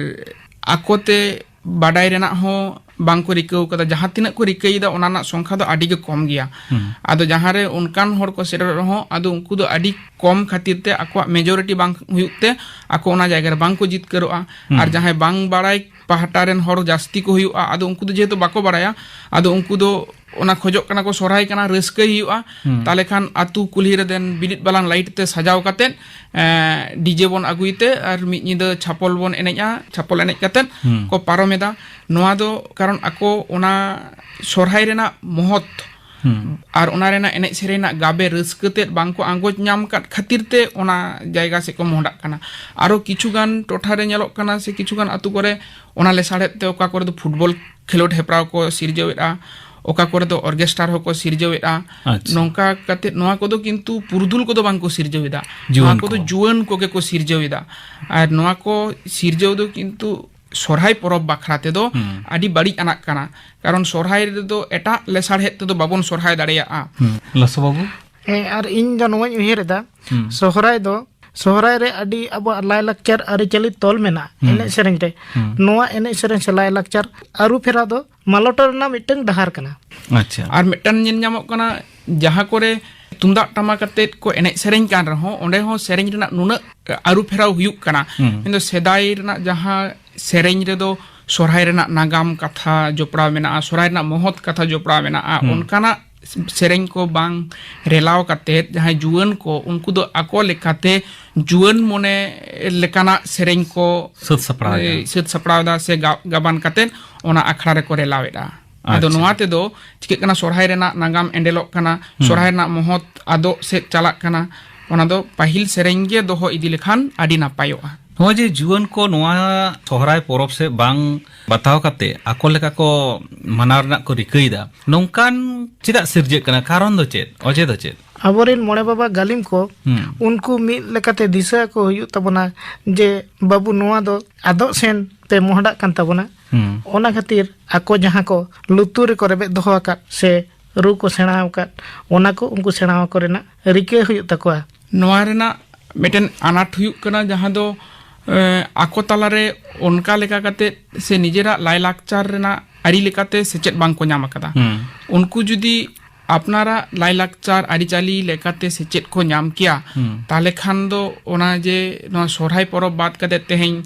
ᱟᱠᱚᱛᱮ ᱵᱟᱰᱟᱭ ᱨᱮᱱᱟᱜ ᱦᱚᱸ ᱵᱟᱝ ᱠᱚ ᱨᱤᱠᱟᱹᱣ ᱠᱟᱫᱟ᱾ ᱡᱟᱦᱟᱸ ᱛᱤᱱᱟᱹᱜ ᱠᱚ ᱨᱤᱠᱟᱹᱭᱮᱫᱟ, ᱚᱱᱟ ᱨᱮᱱᱟᱜ ᱥᱚᱝᱠᱷᱟ ᱫᱚ ᱟᱹᱰᱤ ᱜᱮ ᱠᱚᱢ ᱜᱮᱭᱟ᱾ ᱦᱩᱸ᱾ ᱟᱫᱚ ᱡᱟᱦᱟᱸ ᱨᱮ ᱚᱱᱠᱟᱱ ᱦᱚᱲ ᱠᱚ ᱥᱮᱴᱮᱨᱚᱜ ᱨᱮᱦᱚᱸ, ᱟᱫᱚ ᱩᱱᱠᱩ ᱫᱚ ᱟᱹᱰᱤ ᱠᱚᱢ ᱠᱷᱟᱹᱛᱤᱨ ᱛᱮ, ᱟᱠᱚᱣᱟᱜ ᱢᱮᱡᱚᱨᱤᱴᱤ ᱵᱟᱝ ᱦᱩᱭᱩᱜ ᱛᱮ, ᱟᱠᱚ ᱚᱱᱟ ᱡᱟᱭᱜᱟ ᱨᱮ ᱵᱟᱝ ᱠᱚ ᱡᱤᱛᱠᱟᱹᱨᱚᱜᱼᱟ᱾ ᱦᱩᱸ᱾ ᱟᱨ ᱡᱟᱦᱟᱸᱭ ᱵᱟᱝ ᱵᱟᱲᱟᱭ ᱯᱟᱦᱴᱟ ᱨᱮᱱ ᱦᱚᱲ ᱡᱟᱹᱥᱛᱤ ᱠᱚ ᱦᱩᱭᱩᱜᱼᱟ, ᱟᱫᱚ ᱩᱱᱠᱩ ᱫᱚ ᱡᱮᱦᱮᱛᱩ ᱵᱟᱠᱚ ᱵᱟᱲᱟᱭᱟ, ᱟᱫᱚ ᱩᱱᱠᱩ ᱫᱚ ᱚᱱᱟ ᱠᱷᱚᱡᱚᱜ ᱠᱟᱱᱟ ᱠᱚ, ᱥᱚᱨᱦᱟᱭ ᱠᱟᱱᱟ, ᱨᱟᱹᱥᱠᱟᱹᱭ ᱦᱩᱭᱩᱜᱼᱟ᱾ ᱦᱩᱸ᱾ ᱛᱟᱦᱞᱮ ᱠᱷᱟᱱ ᱟᱹᱛᱩ ᱠᱩᱞᱦᱤ ᱨᱮ ᱫᱮᱱ ᱵᱤᱞᱤᱫ ᱵᱟᱞᱟᱝ ᱞᱟᱭᱤᱴ ᱛᱮ ᱥᱟᱡᱟᱣ ᱠᱟᱛᱮᱫ, ᱮᱸ, ᱰᱤᱡᱮ ᱵᱚᱱ ᱟᱹᱜᱩᱭ ᱛᱮ ᱟᱨ ᱢᱤᱫ ᱧᱤᱫᱟᱹ ᱪᱷᱟᱯᱚᱞ ᱵᱚᱱ ᱮᱱᱮᱡᱼᱟ, ᱪᱷᱟᱯᱚᱞ ᱮᱱᱮᱡ ᱠᱟᱛᱮᱫ ᱦᱩᱸ᱾ ᱠᱚ ᱯᱟᱨᱚᱢ ᱮᱫᱟ᱾ ᱱᱚᱣᱟ ᱫᱚ ᱠᱟᱨᱚᱱ ᱟᱠᱚ ᱚᱱᱟ ᱥᱚᱨᱦᱟᱭ ᱨᱮᱱᱟᱜ ᱢᱚᱦᱚᱛ ᱦᱩᱸ᱾ ᱟᱨ ᱚᱱᱟ ᱨᱮᱱᱟᱜ ᱮᱱᱮᱡ ᱥᱮᱨᱮᱧ ᱨᱮᱱᱟᱜ ᱜᱟᱵᱮ ᱨᱟᱹᱥᱠᱟᱹ ᱛᱮᱫ ᱵᱟᱝ ᱠᱚ ᱟᱸᱜᱚᱪ ᱧᱟᱢ ᱟᱠᱟᱫ ᱠᱷᱟᱹᱛᱤᱨ ᱛᱮ ᱚᱱᱟ ᱡᱟᱭᱜᱟ ᱥᱮᱫ ᱠᱚ ᱢᱚᱦᱰᱟᱜ ᱠᱟᱱᱟ᱾ ᱟᱨᱚ ᱠᱤᱪᱷᱩ ᱜᱟᱱ ᱴᱚᱴᱷᱟ ᱨᱮ ᱧᱮᱞᱚᱜ ᱠᱟᱱᱟ, ᱥᱮ ᱠᱤᱪᱷᱩ ᱜᱟᱱ ᱟᱹᱛᱩ ᱠᱚᱨᱮ ᱚᱱᱟ ᱞᱮᱥᱟᱲᱦᱮᱫ ᱛᱮ ᱚᱠᱟ ᱠᱚᱨᱮ ᱫᱚ ᱯᱷᱩᱴᱵᱚᱞ ᱠᱷᱮᱞᱳᱰ ᱦᱮᱯᱨᱟᱣ ᱠᱚ ᱥᱤᱨᱡᱟᱹᱣᱮᱫᱼᱟ, ᱚᱠᱟ ᱠᱚᱨᱮ ᱫᱚ ᱚᱨᱜᱮᱥᱴᱟᱨ ᱦᱚᱸᱠᱚ ᱥᱤᱨᱡᱟᱹᱣᱮᱫᱼᱟ᱾ ᱟᱪᱪᱷᱟ᱾ ᱱᱚᱝᱠᱟ ᱠᱟᱛᱮ ᱱᱚᱣᱟ ᱠᱚᱫᱚ ᱠᱤᱱᱛᱩ ᱯᱩᱨᱩᱫᱷᱩᱞ ᱠᱚᱫᱚ ᱵᱟᱝ ᱠᱚ ᱥᱤᱨᱡᱟᱹᱣᱮᱫᱟ᱾ ᱡᱩᱣᱟᱹᱱ ᱱᱚᱣᱟ ᱠᱚᱫᱚ ᱠᱚ᱾ ᱡᱩᱣᱟᱹᱱ ᱠᱚᱜᱮ ᱠᱚ ᱥᱤᱨᱡᱟᱹᱣᱮᱫᱟ᱾ ᱟᱨ ᱱᱚᱣᱟ ᱠᱚ ᱥᱤᱨᱡᱟᱹᱣ ᱫᱚ ᱠᱤᱱᱛᱩ ᱥᱚᱨᱦᱟᱭ ᱯᱚᱨᱚᱵᱽ ᱵᱟᱠᱷᱨᱟ ᱛᱮᱫᱚ ᱦᱩᱸ᱾ ᱟᱹᱰᱤ ᱵᱟᱹᱲᱤᱡ ᱟᱱᱟᱜ ᱠᱟᱱᱟ᱾ ᱠᱟᱨᱚᱱ ᱥᱚᱨᱦᱟᱭ ᱨᱮᱫᱚ ᱮᱴᱟᱜ ᱞᱮᱥᱟᱲᱦᱮᱫ ᱛᱮᱫᱚ ᱵᱟᱵᱚᱱ ᱥᱚᱨᱦᱟᱭ ᱫᱟᱲᱮᱭᱟᱜᱼᱟ᱾ ᱦᱩᱸ᱾ ᱞᱟᱥᱚ ᱵᱟᱹᱵᱩ? ᱦᱮᱸ, ᱟᱨ ᱤᱧ ᱫᱚ ᱱᱚᱣᱟᱧ ᱩᱭᱦᱟᱹᱨ ᱮᱫᱟ, ᱦᱩᱸ᱾ ᱥᱚᱦᱨᱟᱭ ᱫᱚ, ᱥᱚᱦᱨᱟᱭ ᱨᱮ ᱟᱹᱰᱤ ᱟᱵᱚᱣᱟᱜ ᱞᱟᱭᱼᱞᱟᱠᱪᱟᱨ ᱟᱹᱨᱤᱪᱟᱹᱞᱤ ᱛᱚᱞ ᱢᱮᱱᱟᱜᱼᱟ ᱦᱩᱸ᱾ ᱮᱱᱮᱡ ᱥᱮᱨᱮᱧ ᱨᱮ᱾ ᱦᱩᱸ᱾ ᱱᱚᱣᱟ ᱮᱱᱮᱡ ᱥᱮᱨᱮᱧ ᱥᱮ ᱞᱟᱭᱼᱞᱟᱠᱪᱟᱨ ᱟᱹᱨᱩ ᱯᱷᱮᱨᱟᱣ ᱫᱚ ᱢᱟᱞᱚᱴ ᱨᱮᱱᱟᱜ ᱢᱤᱫᱴᱟᱝ ᱰᱟᱦᱟᱨ ᱠᱟᱱᱟ᱾ ᱟᱪᱪᱷᱟ᱾ ᱟᱨ ᱢᱤᱫᱴᱟᱝ ᱧᱮᱞ ᱧᱟᱢᱚᱜ ᱠᱟᱱᱟ, ᱡᱟᱦᱟᱸ ᱠᱚᱨᱮ ᱛᱩᱢᱫᱟᱜ ᱴᱟᱢᱟᱠ ᱟᱛᱮᱫ ᱠᱚ ᱮᱱᱮᱡ ᱥᱮᱨᱮᱧ ᱠᱟᱱ ᱨᱮᱦᱚᱸ, ᱚᱸᱰᱮ ᱦᱚᱸ ᱥᱮᱨᱮᱧ ᱨᱮᱱᱟᱜ ᱱᱩᱱᱟᱹᱜ ᱟᱹᱨᱩ ᱯᱷᱮᱨᱟᱣ ᱦᱩᱭᱩᱜ ᱠᱟᱱᱟ᱾ ᱦᱩᱸ᱾ ᱢᱮᱱᱫᱚ ᱥᱮᱫᱟᱭ ᱨᱮᱱᱟᱜ ᱡᱟᱦᱟᱸ ᱥᱮᱨᱮᱧ ᱨᱮᱫᱚ ᱥᱚᱨᱦᱟᱭ ᱨᱮᱱᱟᱜ ᱱᱟᱜᱟᱢ ᱠᱟᱛᱷᱟ ᱡᱚᱯᱲᱟᱣ ᱢᱮᱱᱟᱜᱼᱟ, ᱥᱚᱨᱦᱟᱭ ᱨᱮᱱᱟᱜ ᱢᱚᱦᱚᱛ ᱠᱟᱛᱷᱟ ᱡᱚᱯᱲᱟᱣ ᱢᱮᱱᱟᱜᱼᱟ, ᱦᱩᱸ᱾ ᱚᱱᱠᱟᱱᱟᱜ ᱥᱮᱨᱮᱧ ᱠᱚ ᱵᱟᱝ ᱨᱮᱞᱟᱣ ᱠᱟᱛᱮᱫ ᱡᱟᱦᱟᱸᱭ ᱡᱩᱣᱟᱹᱱ ᱠᱚ, ᱩᱱᱠᱩ ᱫᱚ ᱟᱠᱚ ᱞᱮᱠᱟᱛᱮ ᱡᱩᱣᱟᱹᱱ ᱢᱚᱱᱮ ᱞᱮᱠᱟᱱᱟᱜ ᱥᱮᱨᱮᱧ ᱠᱚ ᱥᱟᱹᱛ ᱥᱟᱯᱲᱟᱣ ᱮᱫᱟ᱾ ᱮ, ᱥᱟᱹᱛ ᱥᱟᱯᱲᱟᱣ ᱮᱫᱟ ᱥᱮ ᱜᱟ-, ᱜᱟᱵᱟᱱ ᱠᱟᱛᱮᱫ ᱚᱱᱟ ᱟᱠᱷᱲᱟ ᱨᱮᱠᱚ ᱨᱮᱞᱟᱣᱮᱫᱼᱟ᱾ ᱟᱫᱚ ᱟᱪᱪᱷᱟ᱾ ᱱᱚᱣᱟ ᱛᱮᱫᱚ ᱪᱤᱠᱟᱹᱜ ᱠᱟᱱᱟ, ᱥᱚᱨᱦᱟᱭ ᱨᱮᱱᱟᱜ ᱱᱟᱜᱟᱢ ᱮᱸᱰᱮᱞᱚᱜ ᱠᱟᱱᱟ, ᱦᱩᱸ᱾ ᱥᱚᱨᱦᱟᱭ ᱨᱮᱱᱟᱜ ᱢᱚᱦᱚᱛ ᱟᱫᱚᱜ ᱥᱮᱫ ᱪᱟᱞᱟᱜ ᱠᱟᱱᱟ᱾ ᱚᱱᱟ ᱫᱚ ᱯᱟᱹᱦᱤᱞ ᱥᱮᱨᱮᱧ ᱜᱮ ᱫᱚᱦᱚ ᱤᱫᱤ ᱞᱮᱠᱷᱟᱱ ᱟᱹᱰᱤ ᱱᱟᱯᱟᱭᱚᱜᱼᱟ᱾ ᱱᱚᱜᱼᱚᱭ ᱡᱮ ᱡᱩᱣᱟᱹᱱ ᱠᱚ ᱱᱚᱣᱟ ᱥᱚᱦᱨᱟᱭ ᱯᱚᱨᱚᱵᱽ ᱥᱮᱫ ᱵᱟᱝ ᱵᱟᱛᱟᱣ ᱠᱟᱛᱮ ᱟᱠᱚ ᱞᱮᱠᱟ ᱠᱚ ᱢᱟᱱᱟᱣ ᱨᱮᱱᱟᱜ ᱠᱚ ᱨᱤᱠᱟᱹᱭᱮᱫᱟ, ᱱᱚᱝᱠᱟᱱ ᱪᱮᱫᱟᱜ ᱥᱤᱨᱡᱟᱹᱜ ᱠᱟᱱᱟ? ᱠᱟᱨᱚᱱ ᱫᱚ ᱪᱮᱫ? ᱚᱡᱮ ᱫᱚ ᱪᱮᱫ? ᱟᱵᱚᱨᱮᱱ ᱢᱚᱬᱮ ᱵᱟᱵᱟ ᱜᱟᱹᱞᱤᱢ ᱠᱚ, ᱦᱩᱸ᱾ ᱩᱱᱠᱩ ᱢᱤᱫ ᱞᱮᱠᱟᱛᱮ ᱫᱤᱥᱟᱹ ᱟᱠᱚ ᱦᱩᱭᱩᱜ ᱛᱟᱵᱚᱱᱟ ᱡᱮ, "ᱵᱟᱹᱵᱩ, ᱱᱚᱣᱟ ᱫᱚ ᱟᱫᱚᱜ ᱥᱮᱱ ᱯᱮ ᱢᱚᱦᱰᱟᱜ ᱠᱟᱱ ᱛᱟᱵᱚᱱᱟ᱾" ᱦᱩᱸ᱾ ᱚᱱᱟ ᱠᱷᱟᱹᱛᱤᱨ ᱟᱠᱚ ᱡᱟᱦᱟᱸ ᱠᱚ ᱞᱩᱛᱩᱨ ᱨᱮᱠᱚ ᱨᱮᱵᱮᱫ ᱫᱚᱦᱚ ᱟᱠᱟᱫ ᱥᱮ ᱨᱩ ᱠᱚ ᱥᱮᱬᱟ ᱟᱠᱟᱫ, ᱚᱱᱟ ᱠᱚ ᱩᱱᱠᱩ ᱥᱮᱬᱟ ᱟᱠᱚ ᱨᱮᱱᱟᱜ ᱨᱤᱠᱟᱹ ᱦᱩᱭᱩᱜ ᱛᱟᱠᱚᱣᱟ᱾ ᱱᱚᱣᱟ ᱨᱮᱱᱟᱜ ᱢᱤᱫᱴᱮᱱ ᱟᱱᱟᱴ ᱦᱩᱭᱩᱜ ᱠᱟᱱᱟ, ᱡᱟᱦᱟᱸ ᱫᱚ, ᱮ, ᱟᱠᱚ ᱛᱟᱞᱟᱨᱮ ᱚᱱᱠᱟ ᱞᱮᱠᱟ ᱠᱟᱛᱮ ᱥᱮ ᱱᱤᱡᱮᱨᱟᱜ ᱞᱟᱭᱼᱞᱟᱠᱪᱟᱨ ᱨᱮᱱᱟᱜ ᱟᱹᱨᱤ ᱞᱮᱠᱟᱛᱮ ᱥᱮᱪᱮᱫ ᱵᱟᱝ ᱠᱚ ᱧᱟᱢ ᱟᱠᱟᱫᱟ᱾ ᱦᱩᱸ᱾ ᱩᱱᱠᱩ ᱡᱩᱫᱤ ᱟᱯᱱᱟᱨᱟᱜ ᱞᱟᱭᱼᱞᱟᱠᱪᱟᱨ ᱟᱹᱨᱤᱪᱟᱹᱞᱤ ᱞᱮᱠᱟᱛᱮ ᱥᱮᱪᱮᱫ ᱠᱚ ᱧᱟᱢ ᱠᱮᱭᱟ, ᱦᱩᱸ᱾ ᱛᱟᱦᱞᱮ ᱠᱷᱟᱱ ᱫᱚ ᱚᱱᱟ ᱡᱮ ᱱᱚᱣᱟ ᱥᱚᱨᱦᱟᱭ ᱯᱚᱨᱚᱵᱽ ᱵᱟᱫ ᱠᱟᱛᱮ ᱛᱮᱦᱮᱧ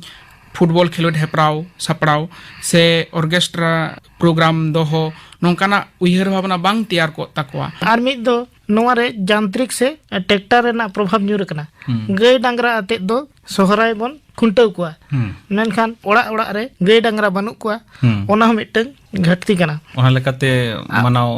ᱯᱷᱩᱴᱵᱚᱞ ᱠᱷᱮᱞᱳᱰ ᱦᱮᱯᱨᱟᱣ ᱥᱟᱯᱲᱟᱣ ᱥᱮ ᱚᱨᱠᱮᱥᱴᱨᱟ ᱯᱨᱳᱜᱨᱟᱢ ᱫᱚᱦᱚ, ᱱᱚᱝᱠᱟᱱᱟᱜ ᱩᱭᱦᱟᱹᱨ ᱵᱷᱟᱵᱽᱱᱟ ᱵᱟᱝ ᱛᱮᱭᱟᱨ ᱠᱚᱜ ᱛᱟᱠᱚᱣᱟ᱾ ᱟᱨ ᱢᱤᱫ ᱫᱚ ᱱᱚᱣᱟ ᱨᱮ ᱡᱟᱱᱛᱨᱤᱠ ᱥᱮ ᱴᱨᱟᱠᱴᱟᱨ ᱨᱮᱱᱟᱜ ᱯᱨᱚᱵᱷᱟᱵᱽ ᱧᱩᱨ ᱟᱠᱟᱱᱟ᱾ ᱦᱩᱸ᱾ ᱜᱟᱹᱭ ᱰᱟᱝᱨᱟ ᱟᱛᱮᱫ ᱫᱚ ᱥᱚᱦᱨᱟᱭ ᱵᱚᱱ ᱠᱷᱩᱱᱴᱟᱹᱣ ᱠᱚᱣᱟ, ᱦᱩᱸ᱾ ᱢᱮᱱᱠᱷᱟᱱ ᱚᱲᱟᱜ ᱚᱲᱟᱜ ᱨᱮ ᱜᱟᱹᱭ ᱰᱟᱝᱨᱟ ᱵᱟᱹᱱᱩᱜ ᱠᱚᱣᱟ, ᱦᱩᱸ᱾ ᱚᱱᱟ ᱦᱚᱸ ᱢᱤᱫᱴᱟᱝ ᱜᱷᱟᱹᱴᱛᱤ ᱠᱟᱱᱟ᱾ ᱚᱱᱟ ᱞᱮᱠᱟᱛᱮ ᱟ-, ᱢᱟᱱᱟᱣ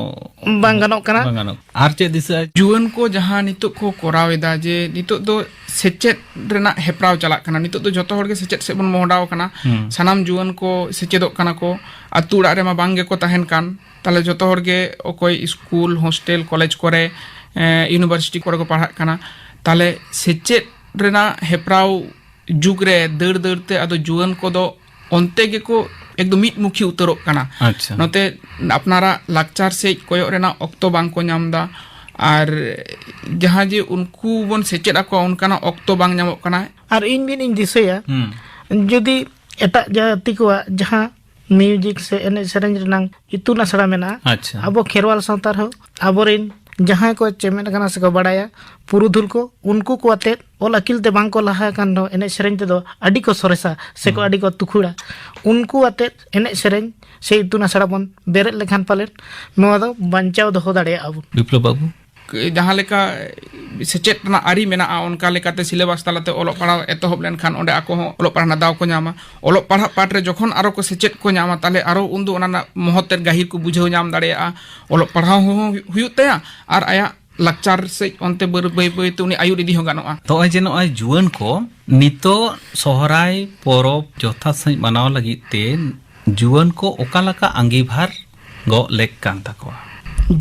ᱵᱟᱝ ᱜᱟᱱᱚᱜ ᱠᱟᱱᱟ᱾ ᱵᱟᱝ ᱜᱟᱱᱚᱜ᱾ ᱟᱨ ᱪᱮᱫ ᱫᱤᱥᱟᱹᱜᱼᱟ? ᱡᱩᱣᱟᱹᱱ ᱠᱚ ᱡᱟᱦᱟᱸ ᱱᱤᱛᱚᱜ ᱠᱚ ᱠᱚᱨᱟᱣ ᱮᱫᱟ, ᱡᱮ ᱱᱤᱛᱚᱜ ᱫᱚ ᱥᱮᱪᱮᱫ ᱨᱮᱱᱟᱜ ᱦᱮᱯᱨᱟᱣ ᱪᱟᱞᱟᱜ ᱠᱟᱱᱟ, ᱱᱤᱛᱚᱜ ᱫᱚ ᱡᱚᱛᱚ ᱦᱚᱲ ᱜᱮ ᱥᱮᱪᱮᱫ ᱥᱮᱫ ᱵᱚᱱ ᱢᱚᱦᱰᱟᱣ ᱠᱟᱱᱟ᱾ ᱦᱩᱸ᱾ ᱥᱟᱱᱟᱢ ᱡᱩᱣᱟᱹᱱ ᱠᱚ ᱥᱮᱪᱮᱫᱚᱜ ᱠᱟᱱᱟ ᱠᱚ, ᱟᱹᱛᱩ ᱚᱲᱟᱜ ᱨᱮᱢᱟ ᱵᱟᱝ ᱜᱮᱠᱚ ᱛᱟᱦᱮᱱ ᱠᱟᱱ᱾ ᱛᱟᱦᱞᱮ ᱡᱚᱛᱚ ᱦᱚᱲ ᱜᱮ ᱚᱠᱚᱭ ᱥᱠᱩᱞ, ᱦᱳᱥᱴᱮᱞ, ᱠᱚᱞᱮᱡᱽ ᱠᱚᱨᱮ, ᱮ, ᱤᱭᱩᱱᱤᱵᱷᱟᱨᱥᱤᱴᱤ ᱠᱚᱨᱮ ᱠᱚ ᱯᱟᱲᱦᱟᱜ ᱠᱟᱱᱟ᱾ ᱛᱟᱦᱞᱮ ᱥᱮᱪᱮᱫ ᱨᱮᱱᱟᱜ ᱦᱮᱯᱨᱟᱣ ᱡᱩᱜᱽ ᱨᱮ ᱫᱟᱹᱲ ᱫᱟᱹᱲ ᱛᱮ ᱟᱫᱚ ᱡᱩᱣᱟᱹᱱ ᱠᱚᱫᱚ ᱚᱱᱛᱮ ᱜᱮᱠᱚ ᱮᱠᱫᱚᱢ ᱢᱤᱫ ᱢᱩᱠᱷᱤ ᱩᱛᱟᱹᱨᱚᱜ ᱠᱟᱱᱟ᱾ ᱟᱪᱪᱷᱟ᱾ ᱱᱚᱛᱮ ᱟᱯᱱᱟᱨᱟᱜ ᱞᱟᱠᱪᱟᱨ ᱥᱮᱫ ᱠᱚᱭᱚᱜ ᱨᱮᱱᱟᱜ ᱚᱠᱛᱚ ᱵᱟᱝ ᱠᱚ ᱧᱟᱢ ᱮᱫᱟ, ᱟᱨ ᱡᱟᱦᱟᱸ ᱡᱮ ᱩᱱᱠᱩ ᱵᱚᱱ ᱥᱮᱪᱮᱫ ᱟᱠᱚᱣᱟ, ᱚᱱᱠᱟᱱᱟᱜ ᱚᱠᱛᱚ ᱵᱟᱝ ᱧᱟᱢᱚᱜ ᱠᱟᱱᱟ᱾ ᱟᱨ ᱤᱧ ᱢᱤᱫ ᱤᱧ ᱫᱤᱥᱟᱹᱭᱟ, ᱦᱩᱸ᱾ ᱡᱩᱫᱤ ᱮᱴᱟᱜ ᱡᱟᱹᱛᱤ ᱠᱚᱣᱟᱜ ᱡᱟᱦᱟᱸ ᱢᱤᱭᱩᱡᱤᱠ ᱥᱮ ᱮᱱᱮᱡ ᱥᱮᱨᱮᱧ ᱨᱮᱱᱟᱜ ᱤᱛᱩᱱ ᱟᱥᱲᱟ ᱢᱮᱱᱟᱜᱼᱟ, ᱟᱪᱪᱷᱟ᱾ ᱟᱵᱚ ᱠᱷᱮᱨᱣᱟᱞ ᱥᱟᱶᱛᱟ ᱨᱮᱦᱚᱸ ᱟᱵᱚᱨᱮᱱ ᱡᱟᱦᱟᱸᱭ ᱠᱚ ᱪᱮᱢᱮᱫ ᱟᱠᱟᱱᱟ ᱥᱮᱠᱚ ᱵᱟᱲᱟᱭᱟ, ᱯᱩᱨᱩᱫᱷᱩᱞ ᱠᱚ, ᱩᱱᱠᱩ ᱠᱚ ᱟᱛᱮᱫ ᱚᱞ ᱟᱹᱠᱤᱞ ᱛᱮ ᱵᱟᱝ ᱠᱚ ᱞᱟᱦᱟ ᱟᱠᱟᱱ ᱨᱮᱦᱚᱸ ᱮᱱᱮᱡ ᱥᱮᱨᱮᱧ ᱛᱮᱫᱚ ᱟᱹᱰᱤ ᱠᱚ ᱥᱚᱨᱮᱥᱟ ᱥᱮᱠᱚ ᱦᱩᱸ᱾ ᱟᱹᱰᱤ ᱠᱚ ᱛᱩᱠᱷᱩᱲᱟ᱾ ᱩᱱᱠᱩ ᱟᱛᱮᱫ ᱮᱱᱮᱡ ᱥᱮᱨᱮᱧ ᱥᱮ ᱤᱛᱩᱱ ᱟᱥᱲᱟ ᱵᱚᱱ ᱵᱮᱨᱮᱫ ᱞᱮᱠᱷᱟᱱ ᱯᱟᱞᱮᱫ ᱱᱚᱣᱟ ᱫᱚ ᱵᱟᱧᱪᱟᱣ ᱫᱚᱦᱚ ᱫᱟᱲᱮᱭᱟᱜᱼᱟ ᱵᱚᱱ᱾ ᱵᱤᱯᱞᱚᱵ ᱵᱟᱹᱵᱩ? ᱡᱟᱦᱟᱸ ᱞᱮᱠᱟ ᱥᱮᱪᱮᱫ ᱨᱮᱱᱟᱜ ᱟᱹᱨᱤ ᱢᱮᱱᱟᱜᱼᱟ, ᱚᱱᱠᱟ ᱞᱮᱠᱟᱛᱮ ᱥᱤᱞᱮᱵᱟᱥ ᱛᱟᱞᱟᱛᱮ ᱚᱞᱚᱜ ᱯᱟᱲᱦᱟᱣ ᱮᱛᱚᱦᱚᱵ ᱞᱮᱱᱠᱷᱟᱱ ᱚᱸᱰᱮ ᱟᱠᱚ ᱦᱚᱸ ᱚᱞᱚᱜ ᱯᱟᱲᱦᱟᱣ ᱨᱮᱱᱟᱜ ᱫᱟᱣ ᱠᱚ ᱧᱟᱢᱟ᱾ ᱚᱞᱚᱜ ᱯᱟᱲᱦᱟᱜ ᱯᱟᱴ ᱨᱮ ᱡᱚᱠᱷᱚᱱ ᱟᱨᱚ ᱠᱚ ᱥᱮᱪᱮᱫ ᱠᱚ ᱧᱟᱢᱟ, ᱛᱟᱦᱞᱮ ᱟᱨᱚ ᱩᱱᱫᱚ ᱚᱱᱟ ᱨᱮᱱᱟᱜ ᱢᱚᱦᱚᱛ ᱛᱮᱫ ᱜᱟᱹᱦᱤᱨ ᱠᱚ ᱵᱩᱡᱷᱟᱹᱣ ᱧᱟᱢ ᱫᱟᱲᱮᱭᱟᱜᱼᱟ, ᱚᱞᱚᱜ ᱯᱟᱲᱦᱟᱣ ᱦᱚᱸ ᱦᱩᱭᱩᱜ ᱛᱟᱭᱟ ᱟᱨ ᱟᱭᱟᱜ ᱞᱟᱠᱪᱟᱨ ᱥᱮᱫ ᱚᱱᱛᱮ ᱵᱟᱹᱨ-, ᱵᱟᱹᱭ ᱵᱟᱹᱭ ᱛᱮ ᱩᱱᱤ ᱟᱹᱭᱩᱨ ᱤᱫᱤ ᱦᱚᱸ ᱜᱟᱱᱚᱜᱼᱟ᱾ ᱱᱚᱜᱼᱚᱭ ᱡᱮ ᱱᱚᱜᱼᱚᱭ ᱡᱩᱣᱟᱹᱱ ᱠᱚ ᱱᱤᱛᱚᱜ ᱥᱚᱦᱨᱟᱭ ᱯᱚᱨᱚᱵᱽ ᱡᱚᱛᱷᱟᱛ ᱥᱟᱺᱦᱤᱡ ᱢᱟᱱᱟᱣ ᱞᱟᱹᱜᱤᱫ ᱛᱮ ᱡᱩᱣᱟᱹᱱ ᱠᱚ ᱚᱠᱟ ᱞᱮᱠᱟ ᱟᱸᱜᱤᱵᱷᱟᱨ ᱜᱚᱜ ᱞᱮᱠ ᱠᱟᱱ ᱛᱟᱠᱚᱣᱟ?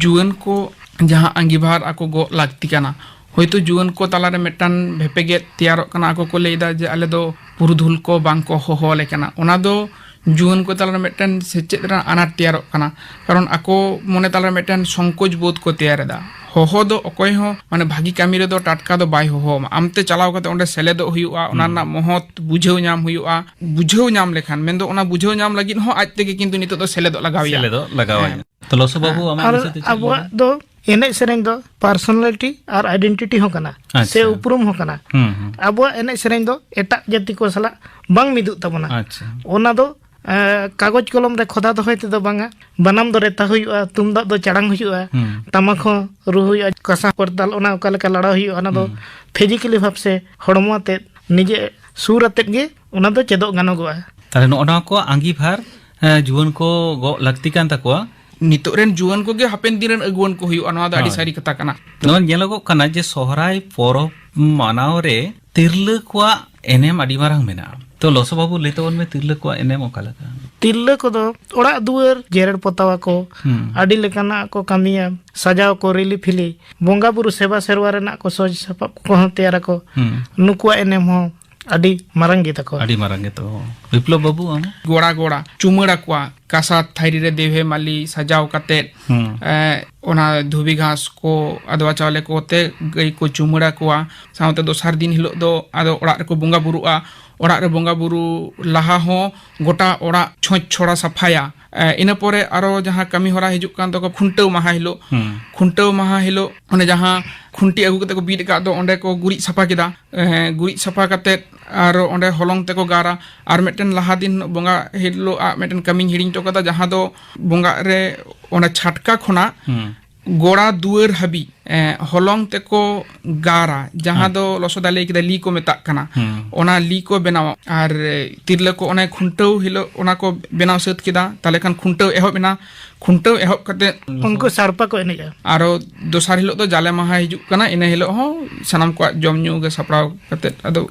ᱡᱩᱣᱟᱹᱱ ᱠᱚ ᱡᱟᱦᱟᱸ ᱟᱸᱜᱤᱵᱷᱟᱨ ᱟᱠᱚ ᱜᱚᱜ ᱞᱟᱹᱠᱛᱤ ᱠᱟᱱᱟ, ᱦᱚᱭᱛᱳ ᱡᱩᱣᱟᱹᱱ ᱠᱚ ᱛᱟᱞᱟᱨᱮ ᱢᱤᱫᱴᱟᱝ ᱵᱷᱮᱯᱮᱜᱮᱫ ᱛᱮᱭᱟᱨᱚᱜ ᱠᱟᱱᱟ᱾ ᱟᱠᱚ ᱠᱚ ᱞᱟᱹᱭᱫᱟ ᱡᱮ ᱟᱞᱮ ᱫᱚ ᱯᱩᱨᱩᱫᱷᱩᱞ ᱠᱚ ᱵᱟᱝ ᱠᱚ ᱦᱚᱦᱚ ᱟᱞᱮ ᱠᱟᱱᱟ᱾ ᱚᱱᱟ ᱫᱚ ᱡᱩᱣᱟᱹᱱ ᱠᱚ ᱛᱟᱞᱟᱨᱮ ᱢᱤᱫᱴᱮᱱ ᱥᱮᱪᱮᱫ ᱨᱮᱱᱟᱜ ᱟᱱᱟᱴ ᱛᱮᱭᱟᱨᱚᱜ ᱠᱟᱱᱟ᱾ ᱠᱟᱨᱚᱱ ᱟᱠᱚ ᱢᱚᱱᱮ ᱛᱟᱞᱟᱨᱮ ᱢᱤᱫᱴᱮᱱ ᱥᱚᱝᱠᱳᱪ ᱵᱳᱫᱷ ᱠᱚ ᱛᱮᱭᱟᱨ ᱮᱫᱟ᱾ ᱦᱚᱦᱚ ᱫᱚ ᱚᱠᱚᱭ ᱦᱚᱸ ᱢᱟᱱᱮ ᱵᱷᱟᱹᱜᱤ ᱠᱟᱹᱢᱤ ᱨᱮᱫᱚ ᱴᱟᱴᱠᱟ ᱫᱚ ᱵᱟᱭ ᱦᱚᱦᱚ ᱟᱢᱟ᱾ ᱟᱢᱛᱮ ᱪᱟᱞᱟᱣ ᱠᱟᱛᱮ ᱚᱸᱰᱮ ᱥᱮᱞᱮᱫᱚᱜ ᱦᱩᱭᱩᱜᱼᱟ, ᱚᱱᱟ ᱦᱩᱸ᱾ ᱨᱮᱱᱟᱜ ᱢᱚᱦᱚᱛ ᱵᱩᱡᱷᱟᱹᱣ ᱧᱟᱢ ᱦᱩᱭᱩᱜᱼᱟ᱾ ᱵᱩᱡᱷᱟᱹᱣ ᱧᱟᱢ ᱞᱮᱠᱷᱟᱱ, ᱢᱮᱱᱫᱚ ᱚᱱᱟ ᱵᱩᱡᱷᱟᱹᱣ ᱧᱟᱢ ᱞᱟᱹᱜᱤᱫ ᱦᱚᱸ ᱟᱡ ᱛᱮᱜᱮ ᱠᱤᱱᱛᱩ ᱱᱤᱛᱚᱜ ᱫᱚ ᱥᱮᱞᱮᱫᱚᱜ ᱞᱟᱜᱟᱣᱮᱭᱟ᱾ ᱥᱮᱞᱮᱫᱚᱜ ᱞᱟᱜᱟᱣᱟᱭᱟ᱾ ᱦᱮᱸ᱾ ᱛᱚ ᱞᱚᱥᱚ ᱵᱟᱹᱵᱩ, ᱟᱢᱟᱜ ᱟᱨ ᱫᱤᱥᱟᱹ ᱛᱮ ᱪᱮᱫ ᱟᱵᱚᱣᱟᱜ ᱞᱟᱹᱭ ᱫᱚ ᱮᱱᱮᱡ ᱥᱮᱨᱮᱧ ᱫᱚ ᱯᱟᱨᱥᱚᱱᱟᱞᱤᱴᱤ ᱟᱨ ᱟᱭᱰᱮᱱᱴᱤᱴᱤ ᱦᱚᱸ ᱠᱟᱱᱟ, ᱟᱪᱪᱷᱟ᱾ ᱥᱮ ᱩᱯᱨᱩᱢ ᱦᱚᱸ ᱠᱟᱱᱟ᱾ ᱦᱩᱸ, ᱦᱩᱸ᱾ ᱟᱵᱚᱣᱟᱜ ᱮᱱᱮᱡ ᱥᱮᱨᱮᱧ ᱫᱚ ᱮᱴᱟᱜ ᱡᱟᱹᱛᱤ ᱠᱚ ᱥᱟᱞᱟᱜ ᱵᱟᱝ ᱢᱤᱫᱚᱜ ᱛᱟᱵᱚᱱᱟ᱾ ᱟᱪᱪᱷᱟ᱾ ᱚᱱᱟ ᱫᱚ, ᱮ, ᱠᱟᱜᱚᱡᱽ ᱠᱚᱞᱚᱢ ᱨᱮ ᱠᱷᱚᱫᱟ ᱫᱚᱦᱚᱭ ᱛᱮᱫᱚ ᱵᱟᱝᱟ, ᱵᱟᱱᱟᱢ ᱫᱚ ᱨᱮᱛᱟ ᱦᱩᱭᱩᱜᱼᱟ, ᱛᱩᱢᱫᱟᱜ ᱫᱚ ᱪᱟᱲᱟᱝ ᱦᱩᱭᱩᱜᱼᱟ, ᱦᱩᱸ᱾ ᱴᱟᱢᱟᱠ ᱦᱚᱸ ᱨᱩ ᱦᱩᱭᱩᱜᱼᱟ, ᱠᱟᱸᱥᱟ ᱠᱚᱨᱛᱟᱞ ᱚᱱᱟ ᱚᱠᱟ ᱞᱮᱠᱟ ᱞᱟᱲᱟᱣ ᱦᱩᱭᱩᱜᱼᱟ, ᱚᱱᱟ ᱫᱚ ᱦᱩᱸ᱾ ᱯᱷᱤᱡᱤᱠᱮᱞᱤ ᱵᱷᱟᱵᱽ ᱥᱮ ᱦᱚᱲᱢᱚ ᱟᱛᱮᱫ, ᱱᱤᱡᱮ ᱥᱩᱨ ᱟᱛᱮᱫ ᱜᱮ ᱚᱱᱟ ᱫᱚ ᱪᱮᱫᱚᱜ ᱜᱟᱱᱚᱜᱚᱜᱼᱟ᱾ ᱛᱟᱦᱞᱮ ᱱᱚᱜᱼᱚ ᱱᱚᱣᱟ ᱠᱚ ᱟᱸᱜᱤᱵᱷᱟᱨ, ᱮ, ᱡᱩᱣᱟᱹᱱ ᱠᱚ ᱜᱚᱜ ᱞᱟᱹᱠᱛᱤ ᱠᱟᱱ ᱛᱟᱠᱚᱣᱟ᱾ ᱱᱤᱛᱚᱜ ᱨᱮᱱ ᱡᱩᱣᱟᱹᱱ ᱠᱚᱜᱮ ᱦᱟᱯᱮᱱ ᱫᱤᱱ ᱨᱮᱱ ᱟᱹᱜᱩᱣᱟᱹᱱ ᱠᱚ ᱦᱩᱭᱩᱜᱼᱟ, ᱱᱚᱣᱟ ᱫᱚ ᱟᱹᱰᱤ ᱦᱳᱭ᱾ ᱥᱟᱹᱨᱤ ᱠᱟᱛᱷᱟ ᱠᱟᱱᱟ᱾ ᱱᱚᱣᱟ ᱧᱮᱞᱚᱜᱚᱜ ᱠᱟᱱᱟ ᱡᱮ ᱥᱚᱦᱨᱟᱭ ᱯᱚᱨᱚᱵᱽ ᱢᱟᱱᱟᱣ ᱨᱮ ᱛᱤᱨᱞᱟᱹ ᱠᱚᱣᱟᱜ ᱮᱱᱮᱢ ᱟᱹᱰᱤ ᱢᱟᱨᱟᱝ ᱢᱮᱱᱟᱜᱼᱟ᱾ ᱛᱚ ᱞᱚᱥᱚ ᱵᱟᱹᱵᱩ, ᱞᱟᱹᱭ ᱛᱟᱵᱚᱱ ᱢᱮ, ᱛᱤᱨᱞᱟᱹ ᱠᱚᱣᱟᱜ ᱮᱱᱮᱢ ᱚᱠᱟ ᱞᱮᱠᱟ? ᱛᱤᱨᱞᱟᱹ ᱠᱚᱫᱚ ᱚᱲᱟᱜ ᱫᱩᱣᱟᱹᱨ ᱡᱮᱨᱮᱲ ᱯᱚᱛᱟᱣᱟᱠᱚ, ᱦᱩᱸ᱾ ᱟᱹᱰᱤ ᱞᱮᱠᱟᱱᱟᱜ ᱠᱚ ᱠᱟᱹᱢᱤᱭᱟ, ᱥᱟᱡᱟᱣ ᱠᱚ, ᱨᱤᱞᱤ ᱯᱷᱤᱞᱤ, ᱵᱚᱸᱜᱟ ᱵᱩᱨᱩ ᱥᱮᱵᱟ ᱥᱮᱨᱣᱟ ᱨᱮᱱᱟᱜ ᱠᱚ ᱥᱚᱡᱽ ᱥᱟᱯᱟᱵ ᱠᱚᱦᱚᱸ ᱛᱮᱭᱟᱨᱟᱠᱚ᱾ ᱦᱩᱸ᱾ ᱱᱩᱠᱩᱣᱟᱜ ᱮᱱᱮᱢ ᱦᱚᱸ ᱟᱹᱰᱤ ᱢᱟᱨᱟᱝ ᱜᱮ ᱛᱟᱠᱚᱣᱟ᱾ ᱟᱹᱰᱤ ᱢᱟᱨᱟᱝ ᱜᱮ ᱛᱟᱠᱚᱣᱟ᱾ ᱵᱤᱯᱞᱚᱵ ᱵᱟᱹᱵᱩ, ᱟᱢ? ᱜᱚᱲᱟ ᱜᱚᱲᱟ ᱪᱩᱢᱟᱹᱲᱟ ᱠᱚᱣᱟ, ᱠᱟᱸᱥᱟ ᱛᱷᱟᱹᱨᱤ ᱨᱮ ᱫᱮᱣᱦᱮ ᱢᱟᱹᱞᱤ ᱥᱟᱡᱟᱣ ᱠᱟᱛᱮᱫ, ᱦᱩᱸ᱾ ᱮ, ᱚᱱᱟ ᱫᱷᱩᱵᱤ ᱜᱷᱟᱸᱥ ᱠᱚ, ᱟᱫᱽᱣᱟ ᱪᱟᱣᱞᱮ ᱠᱚ ᱛᱮ ᱜᱟᱹᱭ ᱠᱚ ᱪᱩᱢᱟᱹᱲᱟ ᱠᱚᱣᱟ᱾ ᱥᱟᱶᱛᱮ ᱫᱚᱥᱟᱨ ᱫᱤᱱ ᱦᱤᱞᱳᱜ ᱫᱚ ᱟᱫᱚ ᱚᱲᱟᱜ ᱨᱮᱠᱚ ᱵᱚᱸᱜᱟ ᱵᱩᱨᱩᱜᱼᱟ᱾ ᱚᱲᱟᱜ ᱨᱮ ᱵᱚᱸᱜᱟ ᱵᱩᱨᱩ ᱞᱟᱦᱟ ᱦᱚᱸ ᱜᱚᱴᱟ ᱚᱲᱟᱜ ᱪᱷᱚᱸᱪ ᱪᱷᱚᱲᱟ ᱥᱟᱯᱷᱟᱭᱟ᱾ ᱮ, ᱤᱱᱟᱹ ᱯᱚᱨᱮ ᱟᱨᱚ ᱡᱟᱦᱟᱸ ᱠᱟᱹᱢᱤ ᱦᱚᱨᱟ ᱦᱤᱡᱩᱜ ᱠᱟᱱ ᱛᱟᱠᱚᱣᱟ ᱠᱷᱩᱱᱴᱟᱹᱣ ᱢᱟᱦᱟ ᱦᱤᱞᱳᱜ᱾ ᱦᱩᱸ᱾ ᱠᱷᱩᱱᱴᱟᱹᱣ ᱢᱟᱦᱟ ᱦᱤᱞᱳᱜ ᱚᱱᱮ ᱡᱟᱦᱟᱸ ᱠᱷᱩᱱᱴᱤ ᱟᱹᱜᱩ ᱠᱟᱛᱮ ᱠᱚ ᱵᱤᱫ ᱟᱠᱟᱫ ᱫᱚ, ᱚᱸᱰᱮ ᱠᱚ ᱜᱩᱨᱤᱡ ᱥᱟᱯᱷᱟ ᱠᱮᱫᱟ᱾ ᱮ, ᱜᱩᱨᱤᱡ ᱥᱟᱯᱷᱟ ᱠᱟᱛᱮ ᱟᱨ ᱚᱸᱰᱮ ᱦᱚᱞᱚᱝ ᱛᱮᱠᱚ ᱜᱟᱨᱟ᱾ ᱟᱨ ᱢᱤᱫᱴᱮᱱ ᱞᱟᱦᱟ ᱫᱤᱱ ᱵᱚᱸᱜᱟ ᱦᱤᱞᱳᱜ ᱟᱜ ᱢᱤᱫᱴᱮᱱ ᱠᱟᱹᱢᱤᱧ ᱦᱤᱲᱤᱧ ᱦᱚᱴᱚ ᱠᱟᱫᱟ, ᱡᱟᱦᱟᱸ ᱫᱚ ᱵᱚᱸᱜᱟ ᱨᱮ ᱚᱱᱟ ᱪᱷᱟᱴᱠᱟ ᱠᱷᱚᱱᱟᱜ ᱦᱩᱸ᱾ ᱜᱚᱲᱟ ᱫᱩᱣᱟᱹᱨ ᱦᱟᱹᱵᱤᱡ, ᱮ, ᱦᱚᱞᱚᱝ ᱛᱮᱠᱚ ᱜᱟᱨᱟ, ᱡᱟᱦᱟᱸ ᱦᱮᱸ᱾ ᱫᱚ ᱞᱚᱥᱚᱫᱟ ᱞᱟᱹᱭ ᱠᱮᱫᱟ, ᱞᱤ ᱠᱚ ᱢᱮᱛᱟᱜ ᱠᱟᱱᱟ᱾ ᱦᱩᱸ᱾ ᱚᱱᱟ ᱞᱤ ᱠᱚ ᱵᱮᱱᱟᱣᱟ᱾ ᱟᱨ, ᱮ, ᱛᱤᱨᱞᱟᱹ ᱠᱚ ᱚᱱᱮ ᱠᱷᱩᱱᱴᱟᱹᱣ ᱦᱤᱞᱳᱜ ᱚᱱᱟ ᱠᱚ ᱵᱮᱱᱟᱣ ᱥᱟᱹᱛ ᱠᱮᱫᱟ, ᱛᱟᱦᱞᱮ ᱠᱷᱟᱱ ᱠᱷᱩᱱᱴᱟᱹᱣ ᱮᱦᱚᱵ ᱮᱱᱟ᱾ ᱠᱷᱩᱱᱴᱟᱹᱣ ᱮᱦᱚᱵ ᱠᱟᱛᱮ ᱩᱱᱠᱩ ᱥᱟᱲᱯᱟ ᱠᱚ ᱮᱱᱮᱡᱼᱟ᱾ ᱟᱨᱚ ᱫᱚᱥᱟᱨ ᱦᱤᱞᱳᱜ ᱫᱚ ᱡᱟᱞᱮ ᱢᱟᱦᱟ ᱦᱤᱡᱩᱜ ᱠᱟᱱᱟ, ᱤᱱᱟᱹ ᱦᱤᱞᱳᱜ ᱦᱚᱸ ᱥᱟᱱᱟᱢ ᱠᱚᱣᱟᱜ ᱡᱚᱢ ᱧᱩ ᱜᱮ ᱥᱟᱯᱲᱟᱣ ᱠᱟᱛᱮ ᱟᱫᱚ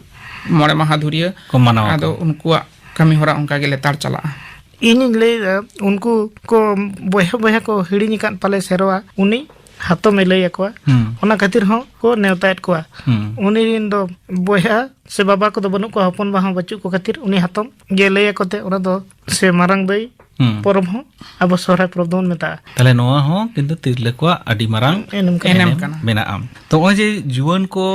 ᱢᱚᱬᱮ ᱢᱟᱦᱟ ᱫᱷᱩᱨᱤᱭᱟᱹ ᱠᱚ ᱢᱟᱱᱟᱣᱟ ᱟᱫᱚ ᱠᱚ᱾ ᱩᱱᱠᱩᱣᱟᱜ ᱠᱟᱹᱢᱤ ᱦᱚᱨᱟ ᱚᱱᱠᱟ ᱜᱮ ᱞᱮᱛᱟᱲ ᱪᱟᱞᱟᱜᱼᱟ᱾ ᱤᱧᱤᱧ ᱞᱟᱹᱭᱮᱫᱟ, ᱩᱱᱠᱩ ᱠᱚ ᱵᱚᱭᱦᱟ ᱵᱚᱭᱦᱟ ᱠᱚ ᱦᱤᱲᱤᱧ ᱟᱠᱟᱫ ᱯᱟᱞᱮ ᱥᱮᱨᱣᱟ, ᱩᱱᱤ ᱦᱟᱛᱚᱢᱮ ᱞᱟᱹᱭ ᱟᱠᱚᱣᱟ᱾ ᱦᱩᱸ᱾ ᱚᱱᱟ ᱠᱷᱟᱹᱛᱤᱨ ᱦᱚᱸ ᱠᱚ ᱱᱮᱣᱛᱟᱭᱮᱫ ᱠᱚᱣᱟ᱾ ᱦᱩᱸ᱾ ᱩᱱᱤ ᱨᱮᱱ ᱫᱚ ᱵᱚᱭᱦᱟ ᱥᱮ ᱵᱟᱵᱟ ᱠᱚᱫᱚ ᱵᱟᱹᱱᱩᱜ ᱠᱚᱣᱟ, ᱦᱚᱯᱚᱱ ᱵᱟ ᱦᱚᱸ ᱵᱟᱹᱪᱩᱜ ᱠᱚ ᱠᱷᱟᱹᱛᱤᱨ ᱩᱱᱤ ᱦᱟᱛᱚᱢ ᱜᱮ ᱞᱟᱹᱭ ᱟᱠᱚ ᱛᱮ ᱚᱱᱟ ᱫᱚ ᱥᱮ ᱢᱟᱨᱟᱝ ᱫᱟᱹᱭ ᱦᱩᱸ᱾ ᱯᱚᱨᱚᱵᱽ ᱦᱚᱸ ᱟᱵᱚ ᱥᱚᱦᱨᱟᱭ ᱯᱚᱨᱚᱵᱽ ᱫᱚᱵᱚᱱ ᱢᱮᱛᱟᱜᱼᱟ᱾ ᱛᱟᱦᱞᱮ ᱱᱚᱣᱟ ᱦᱚᱸ ᱠᱤᱱᱛᱩ ᱛᱤᱨᱞᱟᱹ ᱠᱚᱣᱟᱜ ᱟᱹᱰᱤ ᱢᱟᱨᱟᱝ ᱮᱱᱮᱢ ᱠᱟᱱᱟ᱾ ᱮᱱᱮᱢ ᱠᱟᱱᱟ᱾ ᱢᱮᱱᱟᱜᱼᱟ᱾ ᱛᱚ ᱱᱚᱜᱼᱚᱭ ᱡᱮ ᱡᱩᱣᱟᱹᱱ ᱠᱚ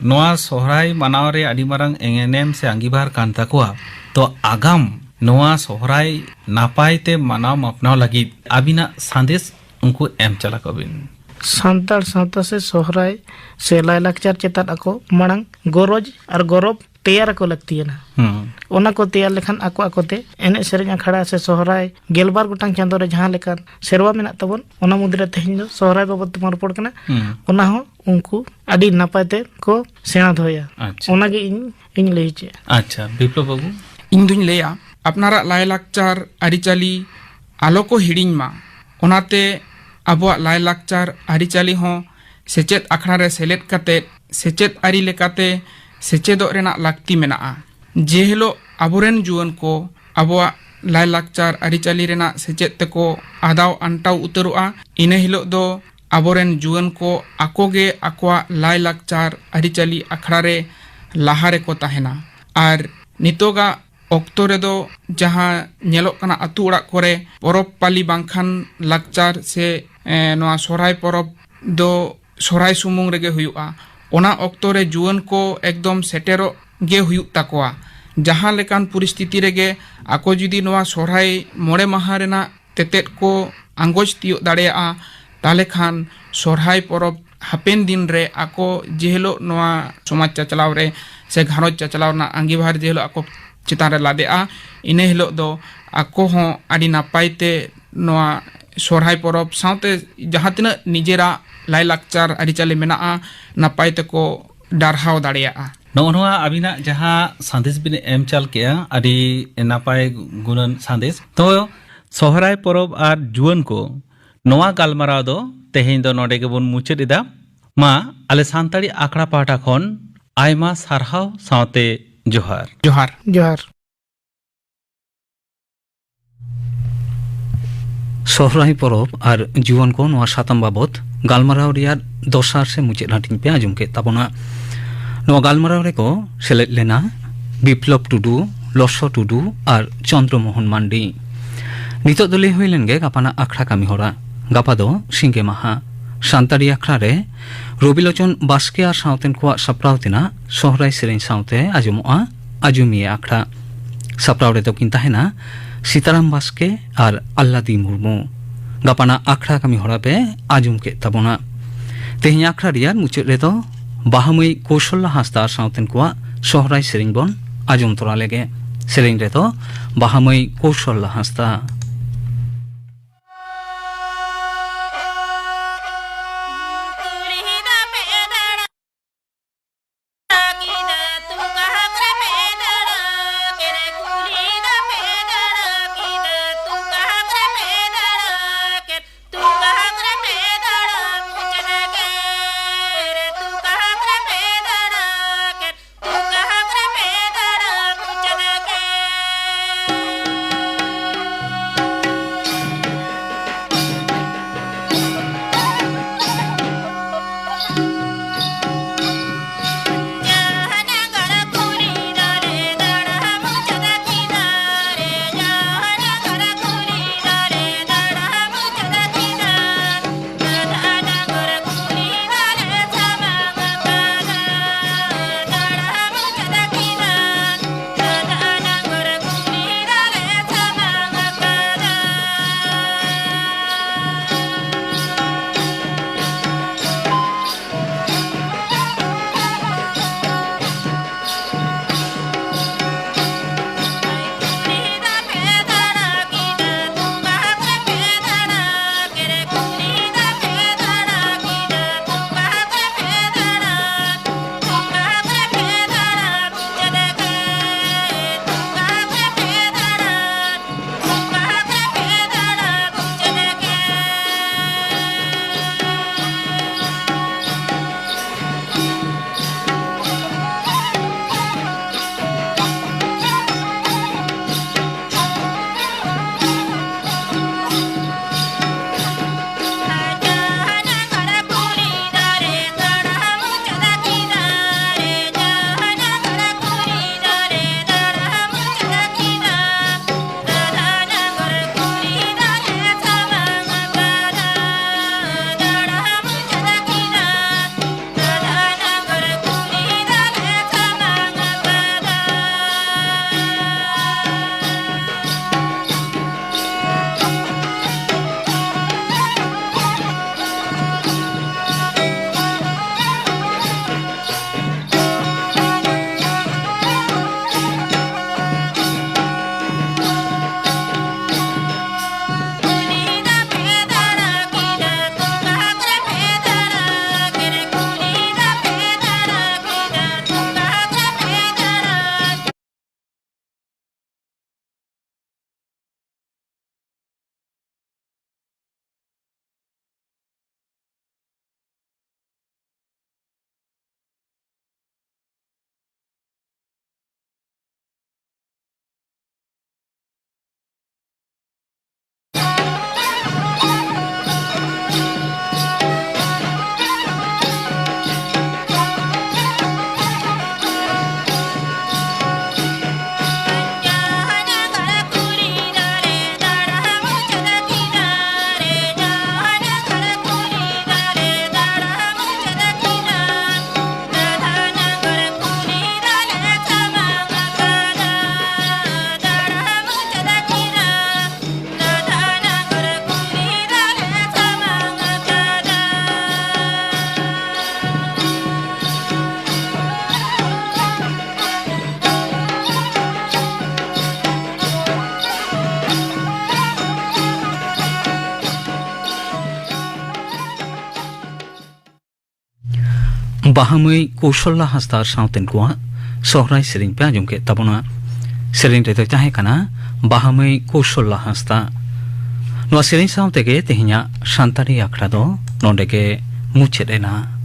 ᱱᱚᱣᱟ ᱥᱚᱦᱨᱟᱭ ᱢᱟᱱᱟᱣ ᱨᱮ ᱟᱹᱰᱤ ᱢᱟᱨᱟᱝ ᱮᱱᱮᱢ ᱥᱮ ᱟᱸᱜᱤᱵᱷᱟᱨ ᱠᱟᱱ ᱛᱟᱠᱚᱣᱟ, ᱛᱚ ᱟᱜᱟᱢ ᱱᱚᱣᱟ ᱥᱚᱦᱨᱟᱭ ᱱᱟᱯᱟᱭ ᱛᱮ ᱢᱟᱱᱟᱣ ᱢᱟᱯᱱᱟᱣ ᱞᱟᱹᱜᱤᱫ ᱟᱹᱵᱤᱱᱟᱜ ᱥᱟᱸᱫᱮᱥ ᱩᱱᱠᱩ ᱮᱢ ᱪᱟᱞ ᱟᱠᱚ ᱵᱤᱱ᱾ ᱥᱟᱱᱛᱟᱲ ᱥᱟᱶᱛᱟ ᱥᱮ ᱥᱚᱦᱨᱟᱭ ᱥᱮ ᱞᱟᱭᱼᱞᱟᱠᱪᱟᱨ ᱪᱮᱛᱟᱱ ᱟᱠᱚ ᱢᱟᱲᱟᱝ ᱜᱚᱨᱚᱡᱽ ᱟᱨ ᱜᱚᱨᱚᱵᱽ ᱛᱮᱭᱟᱨ ᱟᱠᱚ ᱞᱟᱹᱠᱛᱤᱭᱟᱱᱟ᱾ ᱦᱩᱸ᱾ ᱚᱱᱟ ᱠᱚ ᱛᱮᱭᱟᱨ ᱞᱮᱠᱷᱟᱱ ᱟᱠᱚ ᱟᱠᱚᱛᱮ ᱮᱱᱮᱡ ᱥᱮᱨᱮᱧ ᱟᱠᱷᱲᱟ ᱥᱮ ᱥᱚᱦᱨᱟᱭ ᱜᱮᱞᱵᱟᱨ ᱜᱚᱴᱟᱝ ᱪᱟᱸᱫᱳ ᱨᱮ ᱡᱟᱦᱟᱸ ᱞᱮᱠᱟᱱ ᱥᱮᱨᱣᱟ ᱢᱮᱱᱟᱜ ᱛᱟᱵᱚᱱ, ᱚᱱᱟ ᱢᱩᱫᱽᱨᱮ ᱛᱮᱦᱮᱧ ᱫᱚ ᱥᱚᱦᱨᱟᱭ ᱵᱟᱵᱚᱫ ᱛᱮᱵᱚᱱ ᱨᱚᱯᱚᱲ ᱠᱟᱱᱟ᱾ ᱦᱩᱸ᱾ ᱚᱱᱟ ᱦᱚᱸ ᱩᱱᱠᱩ ᱟᱹᱰᱤ ᱱᱟᱯᱟᱭ ᱛᱮ ᱠᱚ ᱥᱮᱬᱟ ᱫᱚᱦᱚᱭᱟ᱾ ᱟᱪᱪᱷᱟ᱾ ᱚᱱᱟᱜᱮ ᱤᱧ ᱤᱧ ᱞᱟᱹᱭ ᱦᱚᱪᱚᱭᱟ᱾ ᱟᱪᱪᱷᱟ, ᱵᱤᱯᱞᱚᱵ ᱵᱟᱹᱵᱩ? ᱤᱧ ᱫᱩᱧ ᱞᱟᱹᱭᱟ, ᱟᱯᱱᱟᱨᱟᱜ ᱞᱟᱭᱼᱞᱟᱠᱪᱟᱨ ᱟᱹᱨᱤᱪᱟᱹᱞᱤ ᱟᱞᱚ ᱠᱚ ᱦᱤᱲᱤᱧ ᱢᱟ᱾ ᱚᱱᱟᱛᱮ ᱟᱵᱚᱣᱟᱜ ᱞᱟᱭᱼᱞᱟᱠᱪᱟᱨ ᱟᱹᱨᱤᱪᱟᱹᱞᱤ ᱦᱚᱸ ᱥᱮᱪᱮᱫ ᱟᱠᱷᱲᱟ ᱨᱮ ᱥᱮᱞᱮᱫ ᱠᱟᱛᱮ ᱥᱮᱪᱮᱫ ᱟᱹᱨᱤ ᱞᱮᱠᱟᱛᱮ ᱥᱮᱪᱮᱫᱚᱜ ᱨᱮᱱᱟᱜ ᱞᱟᱹᱠᱛᱤ ᱢᱮᱱᱟᱜᱼᱟ᱾ ᱡᱮ ᱦᱤᱞᱳᱜ ᱟᱵᱚᱨᱮᱱ ᱡᱩᱣᱟᱹᱱ ᱠᱚ ᱟᱵᱚᱣᱟᱜ ᱞᱟᱭᱼᱞᱟᱠᱪᱟᱨ ᱟᱹᱨᱤᱪᱟᱹᱞᱤ ᱨᱮᱱᱟᱜ ᱥᱮᱪᱮᱫ ᱛᱮᱠᱚ ᱟᱫᱟᱣ ᱟᱱᱴᱟᱣ ᱩᱛᱟᱹᱨᱚᱜᱼᱟ, ᱤᱱᱟᱹ ᱦᱤᱞᱳᱜ ᱫᱚ ᱟᱵᱚᱨᱮᱱ ᱡᱩᱣᱟᱹᱱ ᱠᱚ ᱟᱠᱚ ᱜᱮ ᱟᱠᱚᱣᱟᱜ ᱞᱟᱭᱼᱞᱟᱠᱪᱟᱨ ᱟᱹᱨᱤᱪᱟᱹᱞᱤ ᱟᱠᱷᱲᱟ ᱨᱮ ᱞᱟᱦᱟ ᱨᱮᱠᱚ ᱛᱟᱦᱮᱱᱟ᱾ ᱟᱨ ᱱᱤᱛᱚᱜᱟᱜ ᱚᱠᱛᱚ ᱨᱮᱫᱚ ᱡᱟᱦᱟᱸ ᱧᱮᱞᱚᱜ ᱠᱟᱱᱟ, ᱟᱹᱛᱩ ᱚᱲᱟᱜ ᱠᱚᱨᱮ ᱯᱚᱨᱚᱵᱽ ᱯᱟᱹᱞᱤ ᱵᱟᱝᱠᱷᱟᱱ ᱞᱟᱠᱪᱟᱨ ᱥᱮ, ᱮ, ᱱᱚᱣᱟ ᱥᱚᱦᱨᱟᱭ ᱯᱚᱨᱚᱵᱽ ᱫᱚ ᱥᱚᱦᱨᱟᱭ ᱥᱩᱢᱩᱝ ᱨᱮᱜᱮ ᱦᱩᱭᱩᱜᱼᱟ᱾ ᱚᱱᱟ ᱚᱠᱛᱚ ᱨᱮ ᱡᱩᱣᱟᱹᱱ ᱠᱚ ᱮᱠᱫᱚᱢ ᱥᱮᱴᱮᱨᱚᱜ ᱜᱮ ᱦᱩᱭᱩᱜ ᱛᱟᱠᱚᱣᱟ᱾ ᱡᱟᱦᱟᱸ ᱞᱮᱠᱟᱱ ᱯᱚᱨᱤᱥᱛᱷᱤᱛᱤ ᱨᱮᱜᱮ ᱟᱠᱚ ᱡᱩᱫᱤ ᱱᱚᱣᱟ ᱥᱚᱦᱨᱟᱭ ᱢᱚᱬᱮ ᱢᱟᱦᱟ ᱨᱮᱱᱟᱜ ᱛᱮᱛᱮᱫ ᱠᱚ ᱟᱸᱜᱚᱪ ᱛᱤᱭᱳᱜ ᱫᱟᱲᱮᱭᱟᱜᱼᱟ, ᱛᱟᱦᱞᱮ ᱠᱷᱟᱱ ᱥᱚᱦᱨᱟᱭ ᱯᱚᱨᱚᱵᱽ ᱦᱟᱯᱮᱱ ᱫᱤᱱ ᱨᱮ ᱟᱠᱚ ᱡᱮ ᱦᱤᱞᱳᱜ ᱱᱚᱣᱟ ᱥᱚᱢᱟᱡᱽ ᱪᱟᱪᱞᱟᱣ ᱨᱮ ᱥᱮ ᱜᱷᱟᱨᱚᱸᱡᱽ ᱪᱟᱪᱞᱟᱣ ᱨᱮᱱᱟᱜ ᱟᱸᱜᱤᱵᱷᱟᱨ ᱡᱮ ᱦᱤᱞᱳᱜ ᱟᱠᱚ ᱪᱮᱛᱟᱱ ᱨᱮ ᱞᱟᱫᱮᱜᱼᱟ, ᱤᱱᱟᱹ ᱦᱤᱞᱳᱜ ᱫᱚ ᱟᱠᱚ ᱦᱚᱸ ᱟᱹᱰᱤ ᱱᱟᱯᱟᱭ ᱛᱮ ᱱᱚᱣᱟ ᱥᱚᱦᱨᱟᱭ ᱯᱚᱨᱚᱵᱽ ᱥᱟᱶᱛᱮ ᱡᱟᱦᱟᱸ ᱛᱤᱱᱟᱹᱜ ᱱᱤᱡᱮᱨᱟᱜ ᱞᱟᱭᱼᱞᱟᱠᱪᱟᱨ ᱟᱹᱨᱤᱪᱟᱹᱞᱤ ᱢᱮᱱᱟᱜᱼᱟ, ᱱᱟᱯᱟᱭ ᱛᱮᱠᱚ ᱰᱟᱨᱦᱟᱣ ᱫᱟᱲᱮᱭᱟᱜᱼᱟ᱾ ᱱᱚᱜᱼᱚ ᱱᱚᱣᱟ ᱟᱹᱵᱤᱱᱟᱜ ᱡᱟᱦᱟᱸ ᱥᱟᱸᱫᱮᱥ ᱵᱤᱱ ᱮᱢ ᱪᱟᱞ ᱠᱮᱜᱼᱟ, ᱟᱹᱰᱤ ᱱᱟᱯᱟᱭ ᱜᱩᱱᱟᱹᱱ ᱥᱟᱸᱫᱮᱥ᱾ ᱛᱚ, ᱥᱚᱦᱨᱟᱭ ᱯᱚᱨᱚᱵᱽ ᱟᱨ ᱡᱩᱣᱟᱹᱱ ᱠᱚ, ᱱᱚᱣᱟ ᱜᱟᱞᱢᱟᱨᱟᱣ ᱫᱚ ᱛᱮᱦᱮᱧ ᱫᱚ ᱱᱚᱰᱮ ᱜᱮᱵᱚᱱ ᱢᱩᱪᱟᱹᱫ ᱮᱫᱟ᱾ ᱢᱟ, ᱟᱞᱮ ᱥᱟᱱᱛᱟᱲᱤ ᱟᱠᱷᱲᱟ ᱯᱟᱦᱴᱟ ᱠᱷᱚᱱ ᱟᱭᱢᱟ ᱥᱟᱨᱦᱟᱣ ᱥᱟᱶᱛᱮ ᱡᱚᱦᱟᱨ᱾ ᱡᱚᱦᱟᱨ᱾ ᱡᱚᱦᱟᱨ᱾ ᱥᱚᱦᱨᱟᱭ ᱯᱚᱨᱚᱵᱽ ᱟᱨ ᱡᱩᱣᱟᱹᱱ ᱠᱚ, ᱱᱚᱣᱟ ᱥᱟᱛᱟᱢ ᱵᱟᱵᱚᱛ ᱜᱟᱞᱢᱟᱨᱟᱣ ᱨᱮᱭᱟᱜ ᱫᱚᱥᱟᱨ ᱥᱮ ᱢᱩᱪᱟᱹᱫ ᱦᱟᱹᱴᱤᱧ ᱯᱮ ᱟᱸᱡᱚᱢ ᱠᱮᱫ ᱛᱟᱵᱚᱱᱟ᱾ ᱱᱚᱣᱟ ᱜᱟᱞᱢᱟᱨᱟᱣ ᱨᱮᱠᱚ ᱥᱮᱞᱮᱫ ᱞᱮᱱᱟ ᱵᱤᱯᱞᱚᱵ ᱴᱩᱰᱩ, ᱞᱚᱥᱚ ᱴᱩᱰᱩ ᱟᱨ ᱪᱚᱱᱫᱨᱚ ᱢᱳᱦᱚᱱ ᱢᱟᱱᱰᱤ᱾ ᱱᱤᱛᱚᱜ ᱫᱚ ᱞᱟᱹᱭ ᱦᱩᱭ ᱞᱮᱱ ᱜᱮ ᱜᱟᱯᱟᱱᱟᱜ ᱟᱠᱷᱲᱟ ᱠᱟᱹᱢᱤ ᱦᱚᱨᱟ᱾ ᱜᱟᱯᱟ ᱫᱚ ᱥᱤᱸᱜᱮ ᱢᱟᱦᱟ᱾ ᱥᱟᱱᱛᱟᱲᱤ ᱟᱠᱷᱲᱟ ᱨᱮ ᱨᱚᱵᱤᱞᱳᱪᱚᱱ ᱵᱟᱥᱠᱮ ᱟᱨ ᱥᱟᱶᱛᱮᱱ ᱠᱚᱣᱟᱜ ᱥᱟᱯᱲᱟᱣ ᱛᱮᱱᱟᱜ ᱥᱚᱦᱨᱟᱭ ᱥᱮᱨᱮᱧ ᱥᱟᱶᱛᱮ ᱟᱸᱡᱚᱢᱚᱜᱼᱟ ᱟᱸᱡᱚᱢᱤᱭᱟᱹ ᱟᱠᱷᱲᱟ᱾ ᱥᱟᱯᱲᱟᱣ ᱨᱮᱫᱚ ᱠᱤᱱ ᱛᱟᱦᱮᱱᱟ ᱥᱤᱛᱟᱨᱟᱢ ᱵᱟᱥᱠᱮ ᱟᱨ ᱟᱞᱞᱟᱫᱤ ᱢᱩᱨᱢᱩ᱾ ᱜᱟᱯᱟᱱᱟᱜ ᱟᱠᱷᱲᱟ ᱠᱟᱹᱢᱤ ᱦᱚᱨᱟ ᱯᱮ ᱟᱸᱡᱚᱢ ᱠᱮᱫ ᱛᱟᱵᱚᱱᱟ᱾ ᱛᱮᱦᱮᱧ ᱟᱠᱷᱲᱟ ᱨᱮᱭᱟᱜ ᱢᱩᱪᱟᱹᱫ ᱨᱮᱫᱚ ᱵᱟᱦᱟ ᱢᱟᱹᱭ ᱠᱳᱥᱚᱞᱞᱟ ᱦᱟᱸᱥᱫᱟ ᱟᱨ ᱥᱟᱶᱛᱮᱱ ᱠᱚᱣᱟᱜ ᱥᱚᱦᱨᱟᱭ ᱥᱮᱨᱮᱧ ᱵᱚᱱ ᱟᱸᱡᱚᱢ ᱛᱚᱨᱟ ᱞᱮᱜᱮ᱾ ᱥᱮᱨᱮᱧ ᱨᱮᱫᱚ ᱵᱟᱦᱟ ᱢᱟᱹᱭ ᱠᱳᱥᱚᱞᱞᱟ ᱦᱟᱸᱥᱫᱟ᱾ ᱵᱟᱦᱟ ᱢᱟᱹᱭ ᱠᱳᱥᱚᱞᱞᱟ ᱦᱟᱸᱥᱫᱟ ᱥᱟᱶᱛᱮᱱ ᱠᱚᱣᱟᱜ ᱥᱚᱦᱨᱟᱭ ᱥᱮᱨᱮᱧ ᱯᱮ ᱟᱸᱡᱚᱢ ᱠᱮᱫ ᱛᱟᱵᱚᱱᱟ᱾ ᱥᱮᱨᱮᱧ ᱨᱮᱫᱚᱭ ᱛᱟᱦᱮᱸ ᱠᱟᱱᱟ ᱵᱟᱦᱟ ᱢᱟᱹᱭ ᱠᱳᱥᱚᱞᱞᱟ ᱦᱟᱸᱥᱫᱟ᱾ ᱱᱚᱣᱟ ᱥᱮᱨᱮᱧ ᱥᱟᱶ ᱛᱮᱜᱮ ᱛᱮᱦᱮᱧᱟᱜ ᱥᱟᱱᱛᱟᱲᱤ ᱟᱠᱷᱲᱟ ᱫᱚ ᱱᱚᱰᱮ ᱜᱮ ᱢᱩᱪᱟᱹᱫ ᱮᱱᱟ᱾